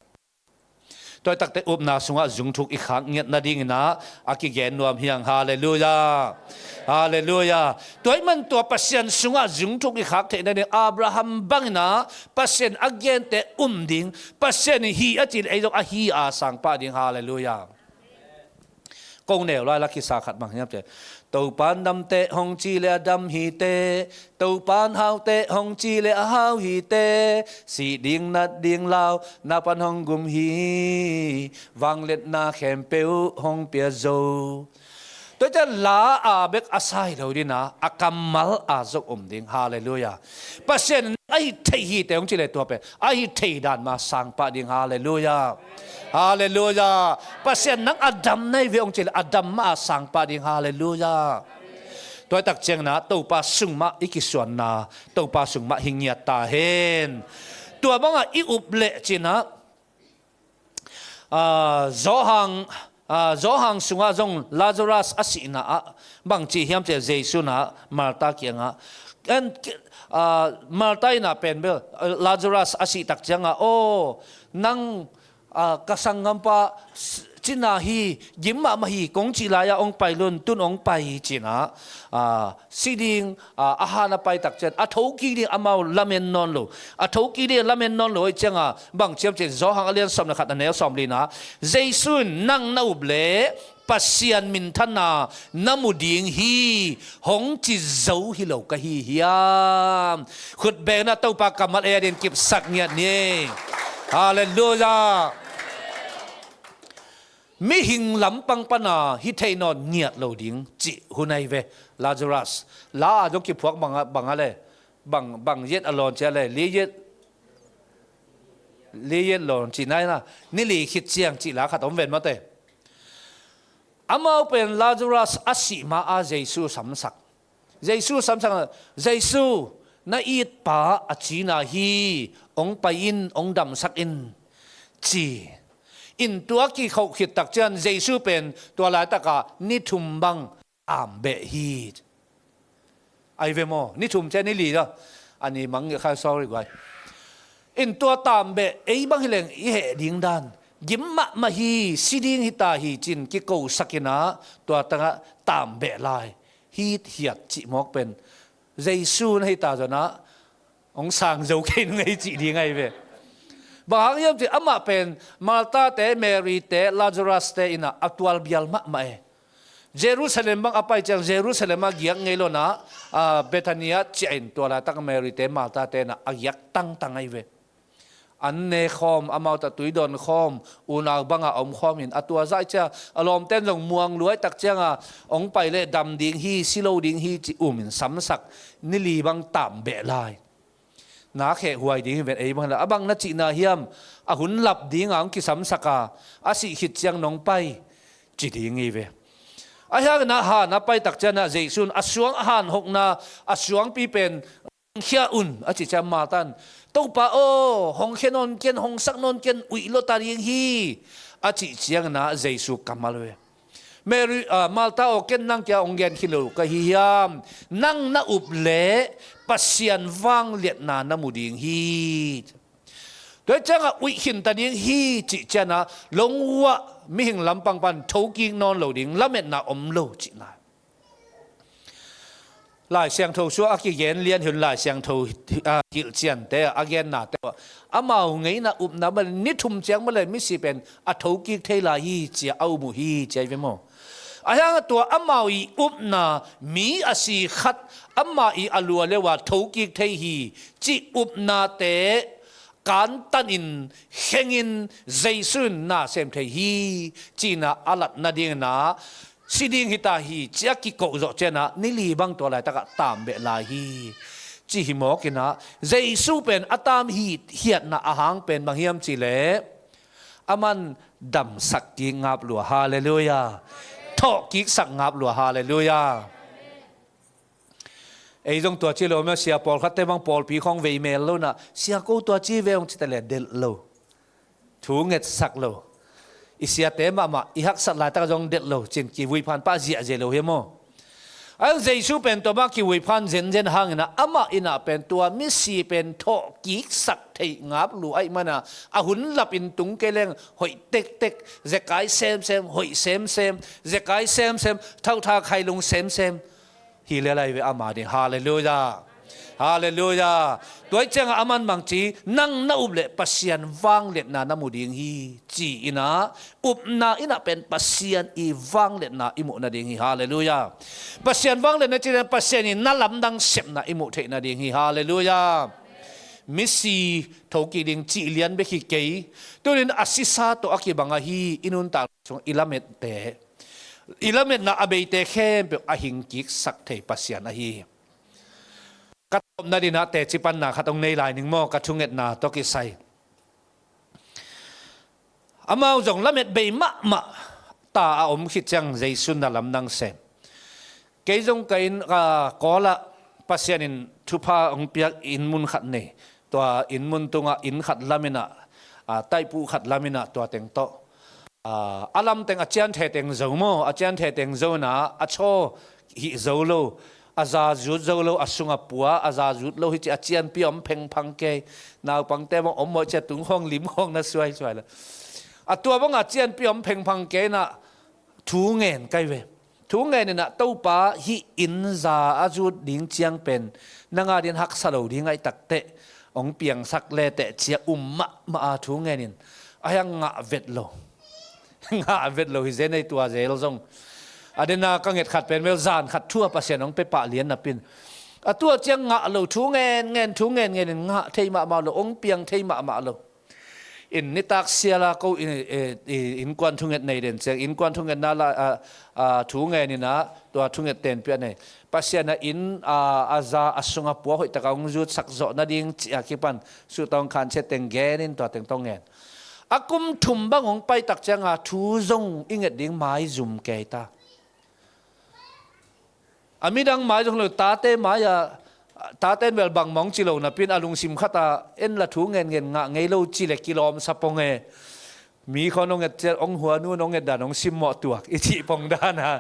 Tua hi takteh upna sungah zungthuk i khak ngiat nadingin ah a kigen nuam hi hang. Halleluiah. Halleluiah. Tua ahih man tua Pasian sungah zungthuk i khak theih nading Abraham bangin ah Pasian a gente um ding, Pasian hi a cih leh ei zong a hi a sang pah ding. Halleluiah. Ko neu lai la kisa khat bang hiam cih leh, "Topan dam teh hong ci leh a dam hi teh, Topan hau teh hong ci leh a hau hi teh, sih ding nat ding lau na pan hong gum hi, vangliatna khempeuh hong pia zo." Tua ciang la a bek a sa hi lo ding a, a kammal a zong um ding. Halleluiah. Pasian in a hi thei hi teh hong cih leh tua pen a hi thei dan mah sang pah ding. Halleluiah. Halleluiah. Pasian nang a dam na hi ve hong cih leh a dam mah a sang pah ding. Halleluiah. Tua hi tak ciangin ah Topa sung mah i kisuanna, Topa sung mah hi ngiat ta hen. Tua bangah i up leh cin ah, ah, Johan, ah, Johan sungah zong Lazarus a sihna ah bang ci hiam cih leh Jesu in ah Martha kiangah, en, ah, Martha in ah pen bel, ah, Lazarus a sih tak ciangah, "Aw, nang, ah, ka sanggampa s-, cina hi, gim mahmah hi, kong cih lai-a hong pai lun, tun hong pai hi cinah, a, si ding, a, a han a pai takcian, a thokik ding amau lamen nawn lo. A thokik ding lamen nawn lo ahih cianga, bang ciam cin Johan a lian sawm le khat a neu sawm lina, Jesu in nang na up leh Pasian minthanna na mu ding hi, hong ci zo hi lo ka hi hiam? Khut bengna Topa kammal ei a din kipsak ngiat ni. Halleluiah. Mihing lampang pana hi thei nawn ngiat lo ding cih hun ahi ve. Lazarus la a zong kiphuak banga, banga le bang, bang yet a lawn cia le li yet, li yet lawn cih naina, ni li khit ciang cih la khat om ven mate. Amau pen Lazarus a sih ma a Jesu samsak. Jesu samsak, Jesu, na itpa a cina hi, hong pai in, hong damsak in, ci. In tua kikhauh khit takcian Jesu pen tua laitaka ni thum bang taam beh hi. Ai ve maw, ni thum cian ni li dah. Ani mang nge kha, sorry guai. In tua taam beh ei bang hileng i heh ding dan. Gim mahmah hi, si ding hita hi cin kiko sakinah tua tangah taam beh lai. Hit hiat cih mawk pen Jesu na hita zonah hong sang zo kei nung ei cih ding ahi ve. Bang hang hiam cih amah pen Martha te, Mary te, Lazarus te inah a tual bial mahmah e. Jerusalem bang a pai ciang Jerusalem a giak ngei lona, a, Bethania ciah in tua laitak Mary te, Martha te inah a giak tangtang ahi ve. An ne khawm, amau ta tui dawn khawm, unau banga om khawm in a tua zaih cia a lawmten zong muang luai tak cianga hong pai le dam ding hi, si lo ding hi ci um in samsak ni li bang taam beh lai. Na kheh huai ding hi ven ei bang la a bang na cihna hiam? A hun lap dinga hong kisamsaka a sih khit ciang nong pai ci ding hi ve. A hiangin a han a pai tak cianah Jesu in a suang a han hokna a suangpi pen khia un a cih ciang Martha in, Topa aw, hong khia nawn ken, hong sak nawn ken, uih lota ding hi a cih cianginah Jesu kammal ve. Mary, ah, Martha aw, ken nang kia hong gen khi lo ka hi hiam? Nang na up leh Pasian vangliatna na mu ding hi. Tua hi ciangah uih khinta ding hi cih cianah longhuah mihing lampang pan thokik nawn lo ding lametna om lo cihna. Lai Siangtho sua a kigen lian hun Lai Siangtho, ah, hilhciante a gennate uh amau ngeina upna male ni thum ciang male misi pen a thokik thei lai hi cia a um uh hi cia i ve maw? A hiang a tua amau i upna mi a si khat amah i a lua leu a thokik thei hi cih upnate kantanin khengin Jesu in na sem thei hi cina a lat nadingina si ding hita hi cia kikoh zawh cianah ni li bang tua laitakah taam beh lai hi. Ci hi mawkinah Jesu pen a taam hi hiatna a hang pen bang hiam cihleh a man damsak kik ngap lua, halleluiah. Thawhkiksak ngap lua, halleluiah. Ei zong tua ci lo mia, sia pawlkhatte bang pawlpi khawng vei mel lonah sia ko tua ci ve hong cita le delh lo. Thu ngetsak lo. I siate mahmah i haksat laitak zong delh lo cin kivui phan pah ziahziah lo hi maw? A Jesu pen tua mah kivui phan zenzen hanginah amah inah pen tua misi pen thawhkiksak theih ngap lu aih mana a hun lapin tung kei leng hoih tektek, zekai semsem, hoih semsem, zekai semsem, thauhtha khailung semsem. Hi le lai ve ama ding. Halleluiah. Halleluiah. Tua hi ciangah a man bangci nang na up leh Pasian vangliatna na mu ding hi ci-inah upna inah pen Pasian i vangliatna i muh nading hi. Halleluiah. Pasian vangliatna ci-inah Pasian i na lamdang sepna i muh theih nading hi. Halleluiah. Misi thokik ding cih lian bek hi kei. Tunin a sisa tawh a kibang ahi i nuntak sung i lamette, i lametna a beite khempeuh a hingkiksak thei Pasian ahi hi. Ka tawpna dinah teci panna khat hong nei lai ning maw, ka thungetna tawh kisai. Amau zong lamet bei mahmah ta a om khit ciang Jesu na lamdang sem. Kei zong ka inn, ka kawlah Pasian in thupha hong piak inn mun khat nei. Tua inn mun tungah inn khat laminah, a, taihpuh khat laminah tua teng tawh. A, a lam teng a cianthe teng zo maw, a cianthe teng zo inah a chaw hih zo lo, a za zut zo lo, a sungah pua a za zut lo hi ci a cianpi om phengphang kei. Naupangte bang om mawh cia tung khawng lim khawng na suaisuai lo. A tua banga cianpi om phengphang kei inah thu ngen kai ve. Thu ngen inah Topa hih inn za a zut ding ciang pen nang a dingin haksa lo ding ahih takteh hong piangsak leteh ci-a um mahmah a thu ngen in, a hiang ngah vet lo. Ngah vet lo hi zen ei tua zel zong. A dena ka nget khat pen bel zan khat thu a Pasian hong pia pah lian napin, a tua ciang ngah lo, thu ngen ngen, thu ngen ngen in ngah thei mahmah lo, hong piang thei mahmah lo. In nitak siala ko in, eh, eh, innkuan thunget nei den ciang, innkuan thungetna la, ah, ah, thu ngen inah tua thunget tenpih a nei. Pasian a inn, ah, a za a sung a pua hoihtaka hong zutsak zawh nading ci-a kipan suhtawng khansia teng gen in tua teng tawh ngen. A kum thum bang hong paitak cianga thu zong i nget ding maizum kei ta. A midang mai zong lo, tate mai-ah, tate in bel bangmah hong ci lo napin a lungsim khatah en la thu ngen ngen ngah ngei lo ci le kilawm sa pong e. Mi khawng hong et ciat hong huanu hong et dan hong simmawh tuak i cih pong dana.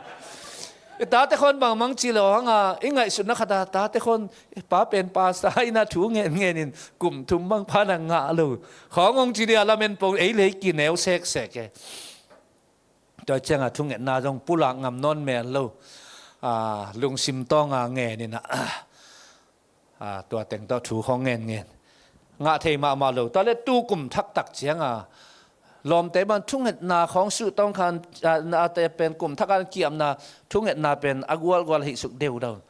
I tate khawng bangmah hong ci lo hanga i ngaihsutna khatah tate khawng, "Pa pen pastor hi na thu ngen ngen in kum thum bang pha na ngah lo," khawng hong ci dia lamen pong ei lei kineu seksek e. Tua cianga thungetna zong pulak ngam nawn mel lo. Ah, lungsim tawnga ngen inah, ah, tua teng tawh thu khawng ngen ngen. Ngah thei mahmah lo. Tua le tu kum thaktak cianga lawmte ban thungetna khawng suhtawng khan, ah, nate pen kum thak an kiamna thungetna pen a gualgual hih suk deudau.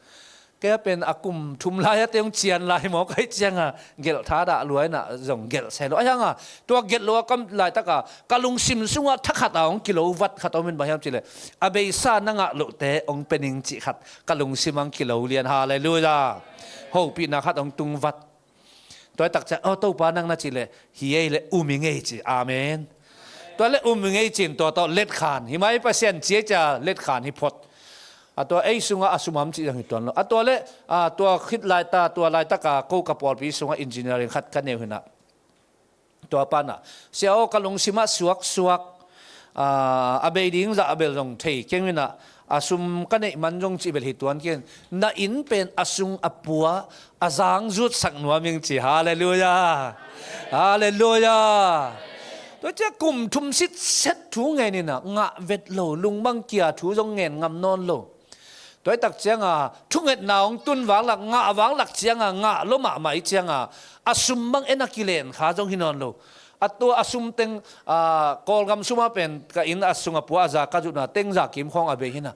Kei a pen a kum thum lai a teng cian lai maw, kai cianga gelh thadah luaina zong gelh se lo. A hianga tua gelh lo a kam laitaka ka lungsim sunga thakhat a hong kilo vat khat om in bang hiam cileh, a beisa na ngah lohte hong pe ning cih khat ka lungsim ang kilo lian. Halleluiah. Hopihna khat hong tung vat. Tua i takcia, "Aw Topa, nang na cih leh hi ei leh um i ngei," ci. Amen. Tua leh um i ngei cin tua tawh letkhan hi mai, Pasian ciacia letkhan hi phot. A tua ei sungah a sumam cih zang hi tuan lo. A tua leh, a tua khit laita, tua laitaka ko ka pawlpi sungah engineering khat ka neu hinah. Tua panah, "Sia aw, ka lungsimah suaksuak, a, a bei ding zah a bel zong thei keng hinah, a sum ka neih man zong cih bel hi tuan keng. Na inn pen a sung a pua a zang zutsak nuam ing," ci. Halleluiah. Halleluiah. Tua ciah kum thum sitset thu ngen inah ngah vet lo, lungmang kia thu zong ngen ngam nawn lo. Tua i takcianga thungetna hong tun vanglak, ngah vanglak cianga ngah lo mahmah i cianga a sum bang en a kilen kha zong hi nawn lo. A tua a sum teng, a, Kawlgam suma pen ka inn a sunga pua a za ka zutna teng za kim khawng a bei hina.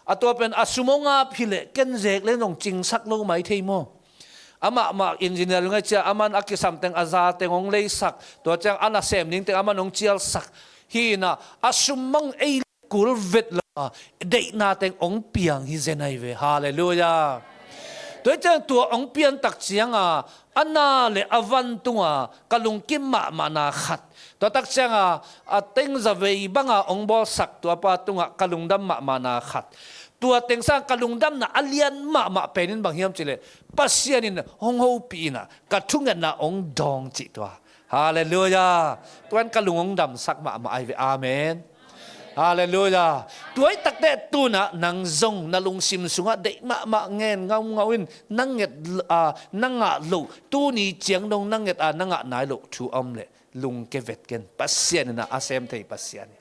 A tua pen a sum hong ap hileh ken zek le zong cingsak lo mai thei maw? Amahmah engineer ngai cia, aman a kisam teng a za teng hong leisak, tua ciang a nasem ning teng aman hong cialsak. Hina a sum bang ei kul vet lo a, deihna teng hong piang hi zen ahi ve. Halleluiah. Tua ciang tua hong pian tak cianga a na le a van tunga ka lungkim mahmahna khat. Tua tak cianga a teng zavei banga hong bawlsak tua pa tungah ka lungdam mahmahna khat. Tua teng sang ka lungdamna a lian mahmah penin bang hiam cileh, Pasian in hong hopih inah ka thungetna hong dawng cih tua. Halleluiah. Tuan ka lung hong damsak mahmah ahi ve. Amen. Halleluiah. Tua i takte tunah nang zong na lungsim sungah deih mahmah ngen ngaungau in na nget, a, na ngah loh, tuni ciang dong na nget a na ngah nai loh thu a om leh lungke vet ken. Pasian inah a sem thei Pasian hi.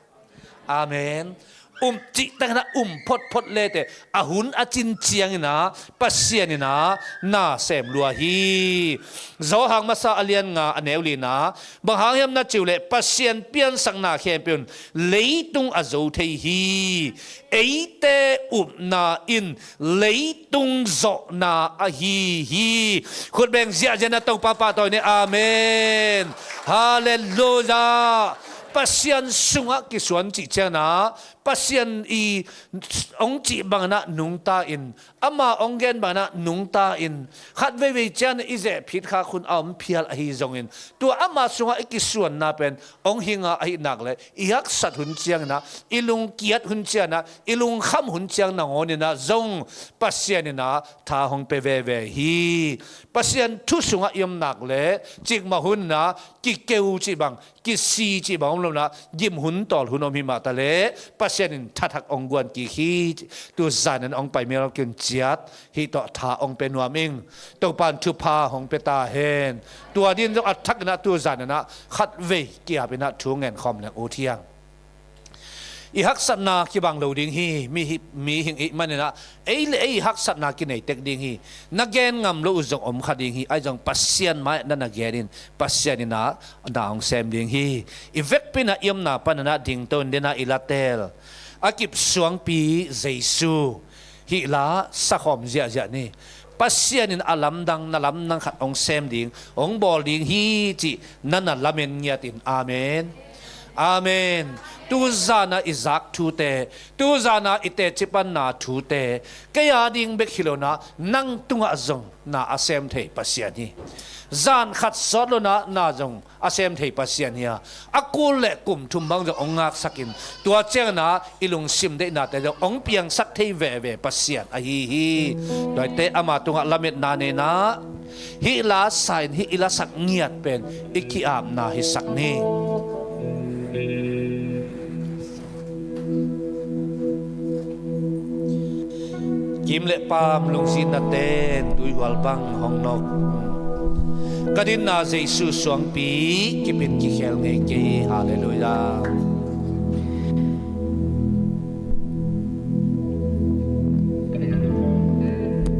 Amen. Um cih takinah um photphot lete a hun a cin cianginah Pasian inah na sem lua hi. Zawhang masa a lian nga a neu lina, bang hang hiam na ciu leh Pasian piansakna khempeuh in leitung a zo thei hi. Eite upna in leitung zawhna ahi hi. Khutbeng ziahziah na Topa pahtawi ni. Amen. Halleluiah. Pasian sungah kisuan cih cianah Pasian i hong cih banginah nungta in, ama hong gen banginah nungta in, khat veivei cian i zeh phit khak hun a om phial ahi zongin, tua ama sungah i kisuanna pen hong hinga ahi nak le i haksat hun cianginah, i lungkiat hun cianginah, i lungkham hun ciang nangawninah zong Pasian inah tha hong pia veve hi. Pasian thu sungah i om nak le cikmah huninah kikeu cih bang, kisi cih bang om lonah gim hun tawl hun om hi mah ta le, Pasian in thathak hong guan kik hi. Tuzan in hong pai mial kin ciat hih tawh tha hong pia nuam ing. Topa in thupha hong pia ta hen. Tua ding zong a thak in ah tuzan in ah khat vei ki-ap in ah thu ngen khawm leng ut hiang. I haksatna kibang lo ding hi. Mi hi, mihing i hih manin ah ei le ei i haksatna kinei tek ding hi. Na gen ngam lo uh zong om kha ding hi. Ahi zong Pasian mai na na gen in Pasian in ah na hong sem ding hi. I vekpi in ah i omna pan in ah dingto in den ah i la teel a kip suangpi Jesu hih la sakhawm ziahziah ni. Pasian in a lamdang na lamdang khat hong sem ding, hong bawl ding hi cih na na lamen ngiat in. Amen. Amen. Tuzan ah i zak thute, tuzan ah i teci panna thute, kei a ding bek hi lo in ah nang tungah zong na a sem thei Pasian hi. Zan khat sawt lo in ah na zong a sem thei Pasian hi a, a kul le kum thum bang zong hong ngaksak in, tua ciangin ah i lungsim deihnate zong hong piangsak thei veve Pasian ahi hi. Tuate ama tungah lametna nei in ah hih la sa in hih i lasak ngiat pen i ki-apna hisak ni. Kim le paam lungzinna ten tuihual bang hong nawk. Ka dinna Jesu suangpi kip in kikhel ngei kei. Halleluiah.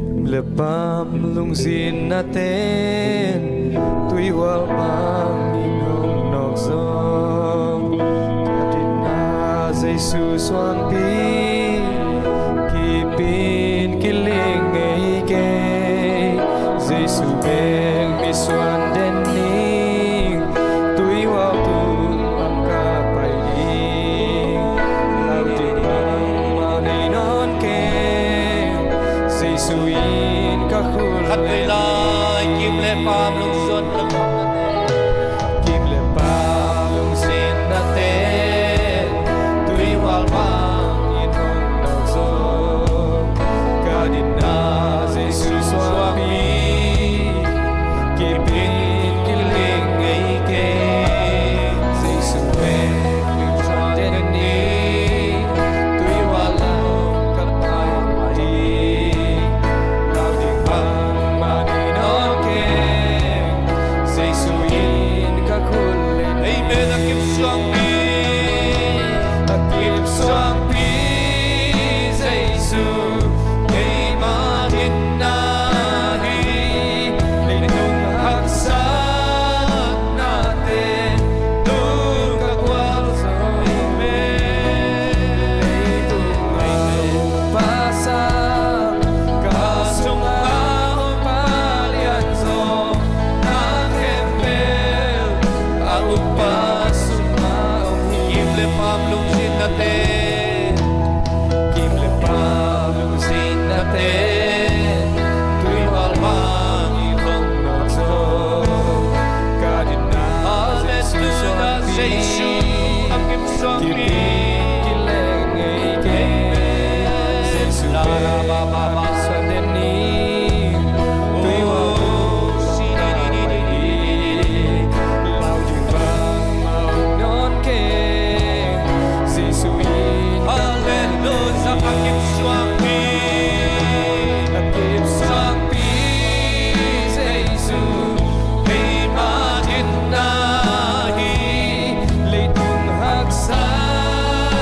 Kim le paam lungzinna ten tuihual bang in hong nawk zong, ka dinna Jesu suangpi kip in kiling ngei kei. Jesu bek misuan den ning, tuihual tung lam ka pai ding. Lau ding bangmah nei nawn keng, Jesu in ka khut. Khat vei lai, kim le paam lungzuan na, kim le paam lungzinna ten tuihual bang in hong nawk zong, ka dinna Jesu suangpi kip in kiling ngei kei. Jesu bek misuan den ning, tuihual lam ka pai ding. Lau ding bangmah nei nawn keng, Jesu in ka khut len. Amen. A kip suangpi, a kip suangpi Jesu, keima dinna hi. Leitung haksatnate nung ka gualzo hi. Leitung a upa sang, ka sungah upa lianzaw, na khempeuh a upa sungah om hi. Kim le paam lungzinna ten, kim le paam lungzinna ten tuihual bang in hong nawk zong, ka dinna Jesu suangpi, Jesu a kip suangpi, kip in kiling ngei kei. Jesu bek misuan den ning, tuihual tung lam ka pai ding. Lau ding bangmah nei nawn keng, Jesu in. Halleluiah. A kip suangpi, a kip suangpi Jesu, keima dinna hi. Leitung haksat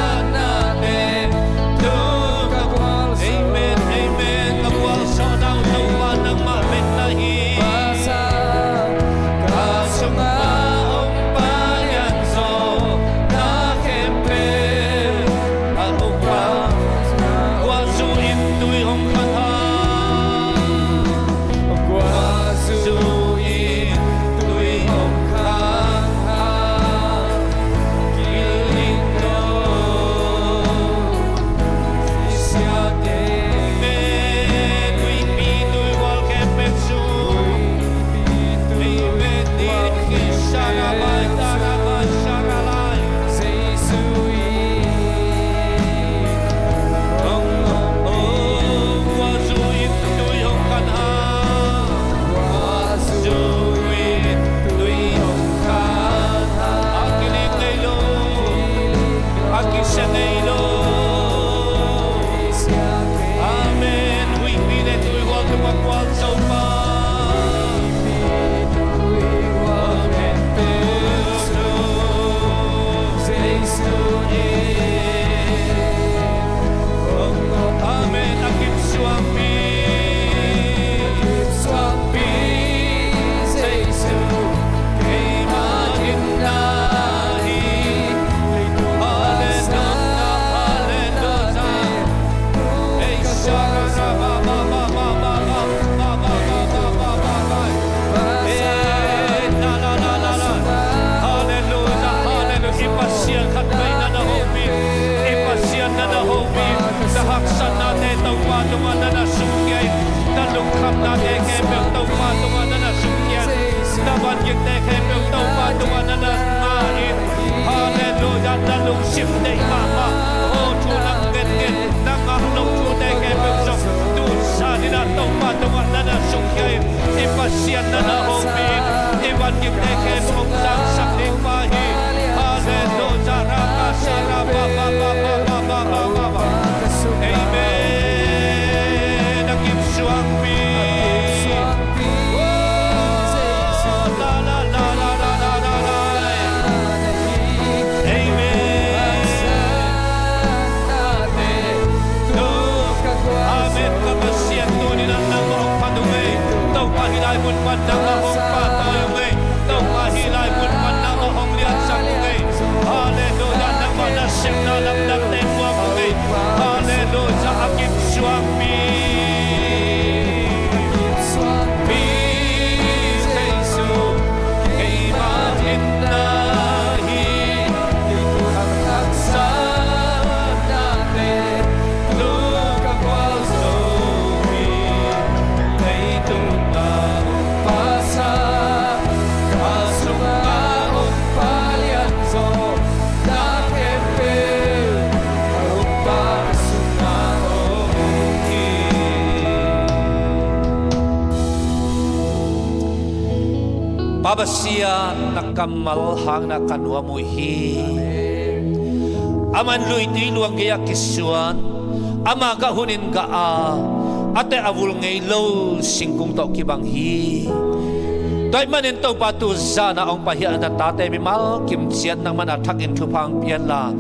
tungah na na sungkhia in, na lungkhamnate khempeuh Topa tungah na na sungkhia in, na vangikte khempeuh Topa tungah na na ngah in. Halleluia, na lungsim deih mahmah, aw thu na ngetnget, na ngah loh thute khempeuh zong tu zanin ah Topa tungah na na sungkhia in, i Pasian na na hopih in, i vangikte khempeuh hong zangsak ding pa hi. Halleluia, raka sara ba ba ba ba ba ba ba ba. Amen. A kip suangpi. La la la la la la la la. Amen. Amen. Ka Pasian, tuni-in ah nangmah hong phat ung ei. Topa, hih lai mun pan nangmah hong pahtawi ung ei. Topa, hih lai mun pan nangmah hong liansak ung ei. Halleluia, nangmah nasepna lamdangte muang ung ei. Halleluia, a kip suangpi. Suangpi Jesu, keimah itna hi. Haksatnate, tu ka gualzo hi. Leitung a pasa, a sungah om pa lianzaw, na khempeuh a om pa ka sungah om hi. Pa Pasian, na kammal hangin ah ka nuam uh hi. Amah in luitui luang gei-ah kisuan, ama gah hunin gah a, a teh a vul ngei lo singkung tawh kibang hi. Tua ahih manin Topa, tu zan a hong paikhia na tate mimal kimciat nangmah in a thakin thupha hong pia inla,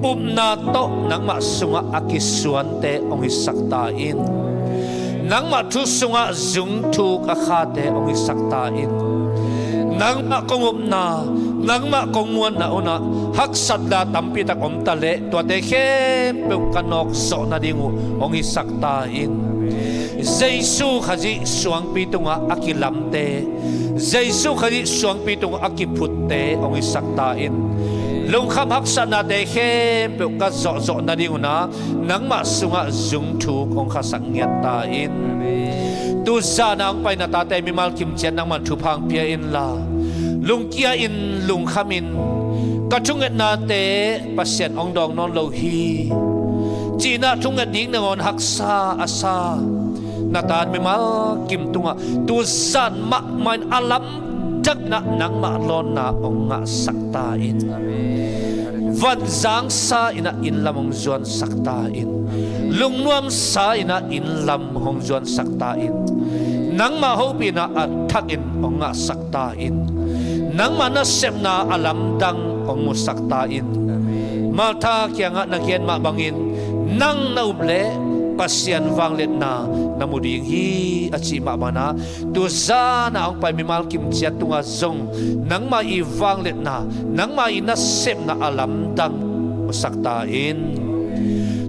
upna tawh nangmah sungah a kisuante hong hisak ta in. Nangmah thu sungah zungthuk a khate hong hisak ta in. Nangmah kong upna, nangmah kong muanna un ah haksatna tampi tak om ta leh, tuate khempeuh ka nawkzawh nading uh hong hisak ta in. Jesu Khazih suangpi tungah a kilamte, Jesu Khazih suangpi tungah a kiphutte hong hisak ta in. Lungkham haksatnate khempeuh ka zawhzawh nading un ah nangmah sungah zungthuk hong khasak ngiat ta in. Tu zan a hong pai na tate mimal kimciat nangmah in thupha hong pia inla, lungkia in, lungkham in. Ka thungetnate Pasian hong dawng nawn lo hi, ci-in ah thunget ding nangawn haksa a sa na ta mimal kim tungah tu zan mahmah in a lamdang in ah nangmah lawnna hong ngahsak ta in. Vanzangsa in ah inn lam hong zuansak ta in. Lungnuamsa in ah inn lam hong zuansak ta in. Nangmah hopihna a thakin hong ngahsak ta in. Nangmah nasepna a lamdang hong musak ta in. Martha kiangah na gen mah bangin, nang na up leh Pasian vangliatna na mu ding hi, a cih mah bangin ah, tu zan a hong pai mimal kimciat tungah zong nangmah i vangliatna, nangmah i nasepna a lamdang musak ta in.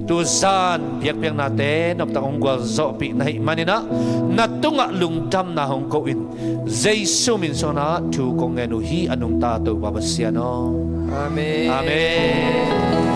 Tu zan biakpiaknate noptak hong gualzawhpih na hih manin ah, na tungah lungdamna hong ko in, Jesu min suangin ah thu kong ngen uh hi, a nungta Topa Pasian aw. Amen. Amen.